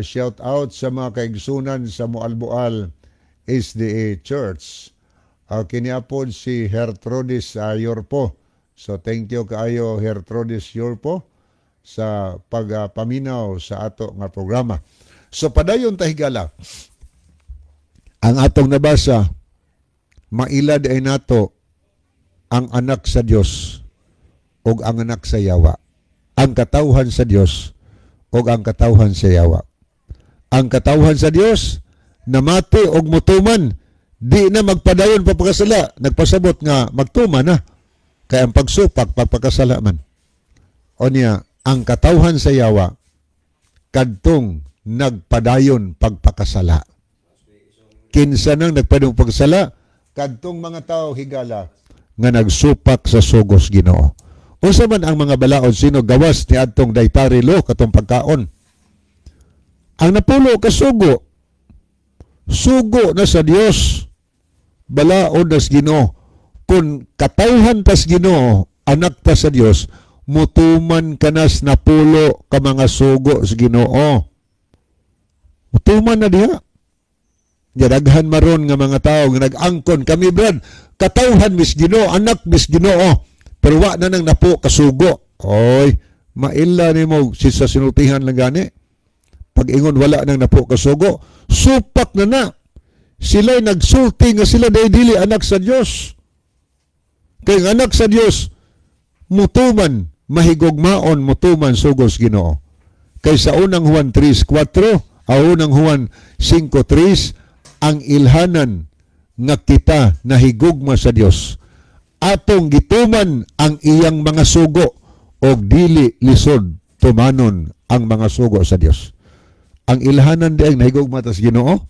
S2: Shout out sa mga kaigsunan sa Moalboal SDA Church. Kiniapod si Hertrodis Yorpo. So thank you kaayo, Hertrodis Yorpo, sa pagpaminaw sa ato nga programa. So padayon ta, higala. Ang atong nabasa, mailad ay nato ang anak sa Dios ug ang anak sa yawa. Ang katawhan sa Dios ug ang katawhan sa yawa. Ang katawhan sa Dios namati og mutuman, di na magpadayon pagpakasala, nagpasabot nga magtuman na. Kay ang pagsupak pagpakasala man. O niya, ang katawhan sa yawa kadtong nagpadayon pagpakasala. Kinsa nang nagpadayon pagkasala? Kadtong mga tao, higala, nga nagsupak sa sugos Ginoo. Unsa man ang mga balaod sino gawas ni adtong dietary law, katong pagkaon? Ang napulo ka sugo, sugo na sa Dios, balaod na sa Ginoo. Kung katawhan tas Ginoo, anak ta sa Dios, mutuman kanas napulo ka mga sugo sa Ginoo. Mutuman na diha. Daghan maron nga mga tao nga nag-angkon kami, brad, katawhan mis Ginoo, anak mis Ginoo, pero wa na nang napo kasugo. Oy, maila nimo si sa sinultihan lang gani. Pag ingon wala nang napo kasugo, supak na na. Sila'y nagsulti nga sila day dili anak sa Dios. Kay ang anak sa Dios mutuman, mahigugmaon, mutuman sugos Ginoo. Kay sa Unang Juan 3:4, ang Unang Juan 5:3, ang ilhanan nga kita nahigugma sa Dios, atong gituman ang iyang mga sugo, og dili lisod tumanon ang mga sugo sa Dios. Ang ilhanan di ang nahigugma ta sa Ginoo,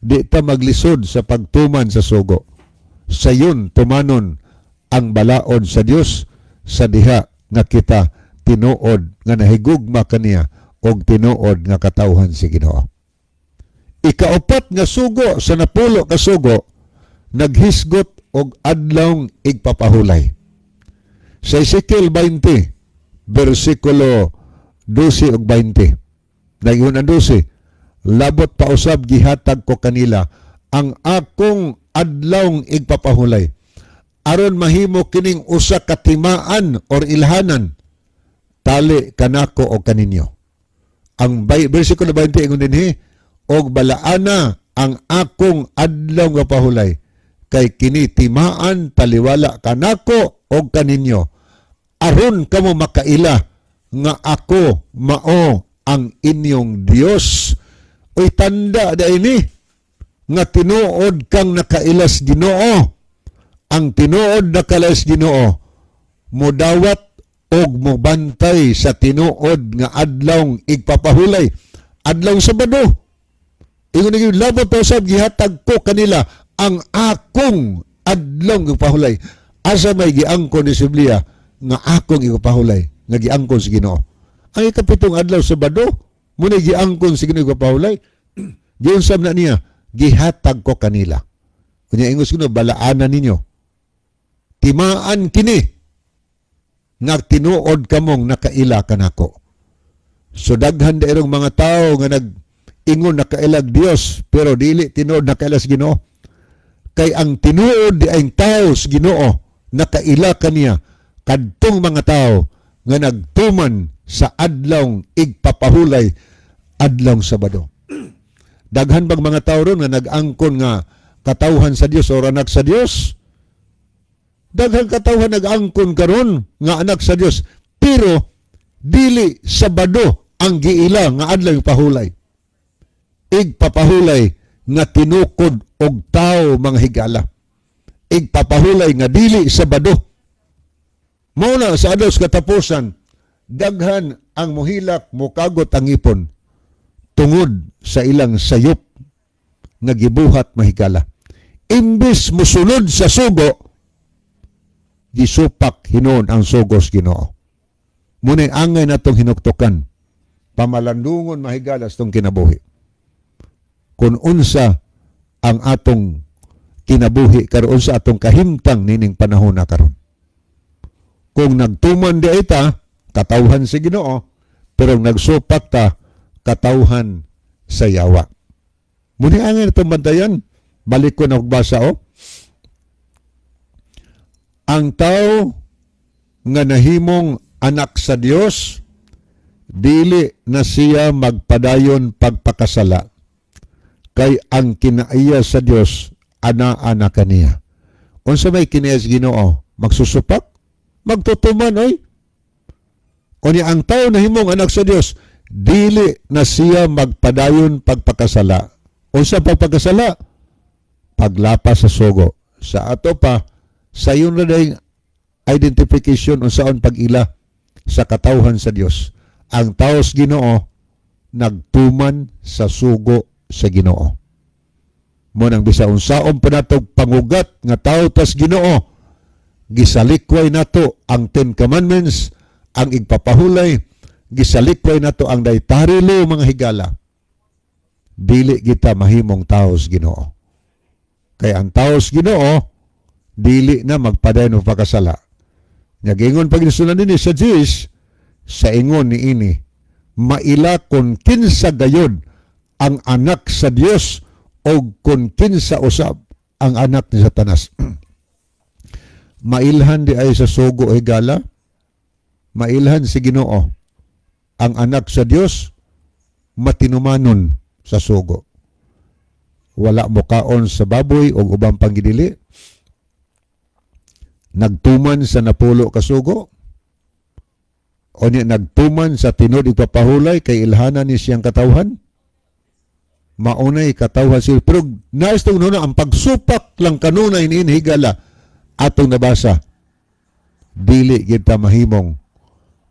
S2: di ta maglisod sa pagtuman sa sugo. Sayon tumanon ang balaod sa Dios sa diha nga kita tinuod nga nahigugma kaniya og tinuod nga katawhan si Ginoo. Ikaupat nga sugo sa 10 ka sugo, naghisgot og adlawng igpapahulay. Sa Ezekiel 20, versikulo 12 ug 20. Nagingon ang 12, "Labot pa usab gihatag ko kanila ang akong adlawng igpapahulay aron mahimo kining usa ka timaan or ilhanan tali kanako o kaninyo." Ang versikulo 20 ingon dinhi, "Og balaana ang akong adlaw nga pahulay kay kini timaan taliwala kanako og kaninyo aron kamo makaila nga ako mao ang inyong Dios." Uy, tanda da ini nga tinuod kang nakailas Ginoo. Ang tinuod nakailas Ginoo modawat og mobantay sa tinuod nga adlawng igpapahulay, Adlaw Sabado. Ingon ni, "Labot pa usab gihatag ko kanila ang akong adlawng igpapahulay." Asa may giangkon ni Biblia nga akong igpapahulay nga giangkon sa Ginoo? Ang 7 adlaw Sabado muna giangkon sa Ginoo igpapahulay. Giunsab na niya, "Gihatag ko kanila." Unya ingon sa Ginoo, "Balaanan ninyo. Timaan kini nga tinuod kamong nakaila kanako." So daghan dairong mga tao nga nag ingon nakailag Dios pero dili tinuod nakaila sa Ginoo. Kay ang tinuod di ang tao sa Ginoo nakaila kaniya kadtong mga tao nga nagtuman sa adlawng igpapahulay, Adlawng Sabado. Daghan bang mga tao ron nga nag-angkon nga katawhan sa Dios o anak sa Dios? Daghan katawhan nag-angkon karon nga anak sa Dios pero dili Sabado ang giila nga adlaw pahulay. Igpapahulay nga tinukod og tao, mga higala. Igpapahulay nga dili Sabado. Mao na sa adlaw sa katapusan, daghan ang muhilak, mukagot ang ipon tungod sa ilang sayop nga gibuhat, mahigala. Imbis musunod sa sugo, gisupak hinuon ang sugos Ginoo. Muna'y angay natong hinuktukan. Pamalandungon, mahigala, sa tong kinabuhi. Kung unsa ang atong kinabuhi karon sa atong kahimtang nining panahon na karon. Kung nagtuman di ita, katawhan si Ginoo, pero nagsupak ta, katawhan sa yawa. Muni angay natong bantayan, balik ko na basa oh. Ang tao nga nahimong anak sa Dios, dili na siya magpadayon pagpakasala. Kay ang kinaiya sa Dios ana-ana kaniya. Unsa may kinaiya sa Ginoo? Magsusupak? Magtutuman oy. Unya ang tao nahimong anak sa Dios, dili na siya magpadayon pagpakasala. Unsa pagpakasala? Paglapas sa sugo. Sa ato pa, sayon na dayong identification unsaon pag-ila sa katawhan sa Dios. Ang tao sa Ginoo nagtuman sa sugo sa Ginoo. Mo nang bisa unsaon pa nato pangugat nga tao tas Ginoo, gisalikway nato ang Ten Commandments, ang igpapahulay, gisalikway nato ang dietary law, mga higala. Dili kita mahimong tao sa Ginoo. Kay ang tao sa Ginoo dili na magpadayon og pagkasala. Nagingon pag gisunan dinhi sa Diyos, sa ingon ni ini, maila kon kinsa gayod ang anak sa Dios o kon kinsa usab ang anak ni Satanas. Mailhan di ay sa sugo, higala, mailhan si Ginoo. Ang anak sa Dios matinumanon sa sugo. Wala mo kaon sa baboy o ubang panggidili. Nagtuman sa 10 ka sugo. O niya nagtuman sa tinuod ipapahulay kay ilhanan ni siyang katawhan. Maunay katawhan siya. Pero nais itong nuna, ang pagsupak lang kanunay niin, higala, atong nabasa. Dili kita mahimong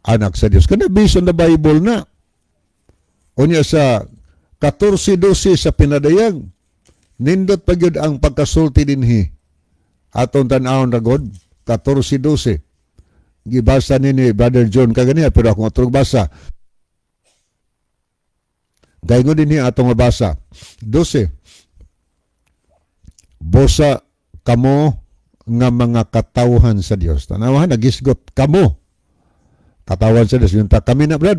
S2: anak sa Dios. Kana based on the Bible na. O niya sa 14:12 sa Pinadayag, nindot pa gyud ang pagkasulti dinhi. Atong tan-awon ragod, 14:12. Gibasa ni ni Brother John kaganiya, pero akong atrog basa. Gaygon din niya atong mabasa. 12. Busa kamo nga mga katawhan sa Dios. Tanawahan, nagisgot kamo. Katawhan sa Dios. Yung ta kami na, brad.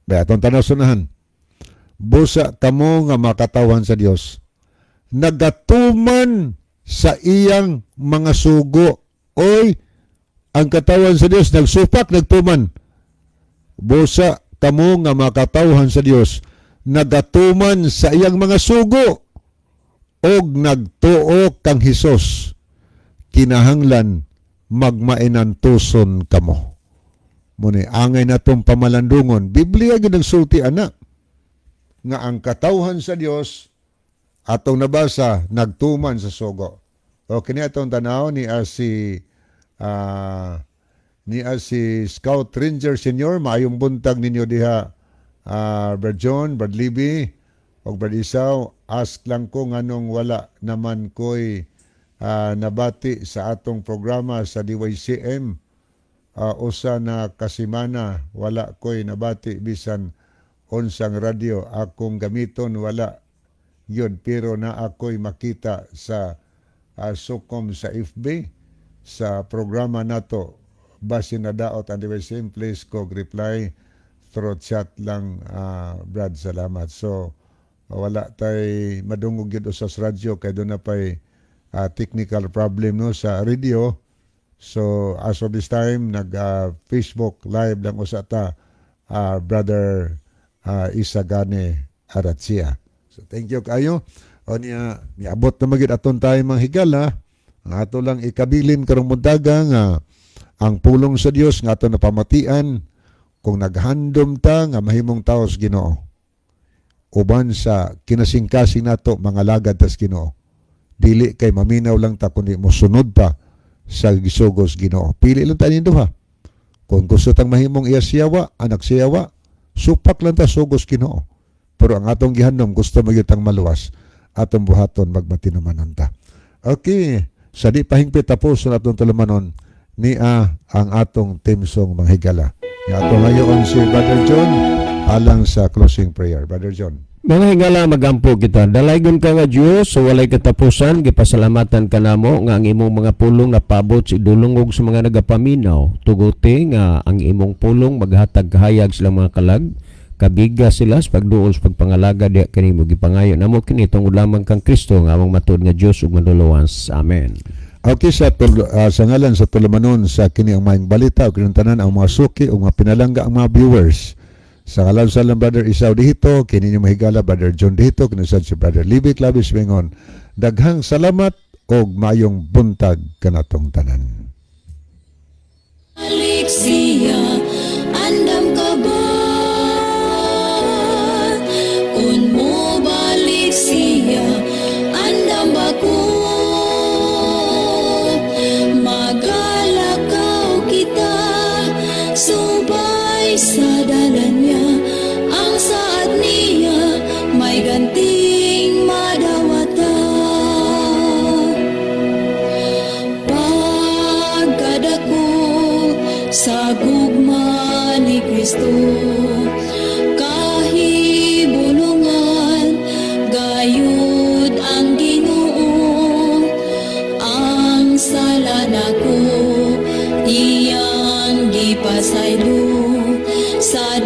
S2: Ba, atong tanaw sunahan. Busa kamo nga makatawhan sa Dios. Nagatuman sa iyang mga sugo. Oy, ang katawan sa Dios nagsupak, nagtuman. Busa kamo nga makatawhan sa Dios nagatuman sa iyang mga sugo og nagtuo kang Hesus, kinahanglan magmainantuson kamo. Muni angay natong pamalandungon. Biblia gyud ang sulti ana nga ang katawhan sa Dios, atong nabasa, nagtuman sa sugo. O kini atong tanaw ni si ni si Scout Ranger Senior. Maayong buntag ninyo diha, Brad John, Brad Libby ug Brad Isaw. Ask lang ko nganong wala naman ko'y nabati sa atong programa sa DYCM. Usa na kasimana wala ko'y nabati bisan unsang radyo akong gamiton, wala yun, pero na ako'y makita sa sukom sa FB sa programa nato. Basin na daot ang DYCM, please ko reply through chat lang, Brad, salamat. So wala tay madungog gyud usa sa radyo kay doon na pay technical problem, no, sa radio. So as of this time, nag Facebook Live lang usa ta, Brother Isagane Aratsia. So thank you kayo. O niya, niabot na magid aton tayo mga higala. Ang ato lang ikabilin karong buntaga nga ang pulong sa Dios nga ato napamatian, kung naghandom ta nga mahimong tao sa Ginoo uban sa kinasingkasing nato mga lagad tas Ginoo, dili kay maminaw lang ta kundi mosunod ta sa gisugos Ginoo. Pili lang ta nindo ha. Kung gusto tang mahimong iya siyawa, anak siyawa, supak lang ta sugos Ginoo. Pero ang atong gihandom, gusto magyud tang maluwas, atong buhaton magmatinumanon ta. Okay, sa di pahingpit tapos sa atong tulumanon niya ang atong theme song, mga higala. Nga atong ngayon si Brother John alang sa closing prayer. Brother John.
S1: Mga higala, magampo kita. Dalaygon ka nga Dios sa walay katapusan, gipasalamatan ka namo nga ang imong mga pulong napabot sa idulongog sa mga nagapaminaw. Tuguti nga ang imong pulong maghatag kahayag silang mga kalag, kabiga sila sa pagduol sa pagpangalaga diha kanimo. Gipangayo namo kini tungod lamang kang Kristo nga among matuod nga Dios ug manluluwas. Amen.
S2: Okay, sa ngalan sa tulumanon sa kini ang maayong balita o kinuntanan ang mga suki o mga pinalangga ang mga viewers. Sa ngalan sa lang Brother Isaw dihito, kini niyo mahigala Brother John dihito, kinusad si Brother Libby Clavis Bengon. Daghang salamat og maayong buntag kanatong tanan.
S4: Balik siya, andam ka ba? Kung mo balik siya, andam ba ko? Magalakaw kita, subay sa dalan niya, ang saad niya, may ganting madawata. Pagkadako sa gugma ni Kristo, kahibulungan gayud ang Ginoo, ang sala nako iyang gipasaylo sa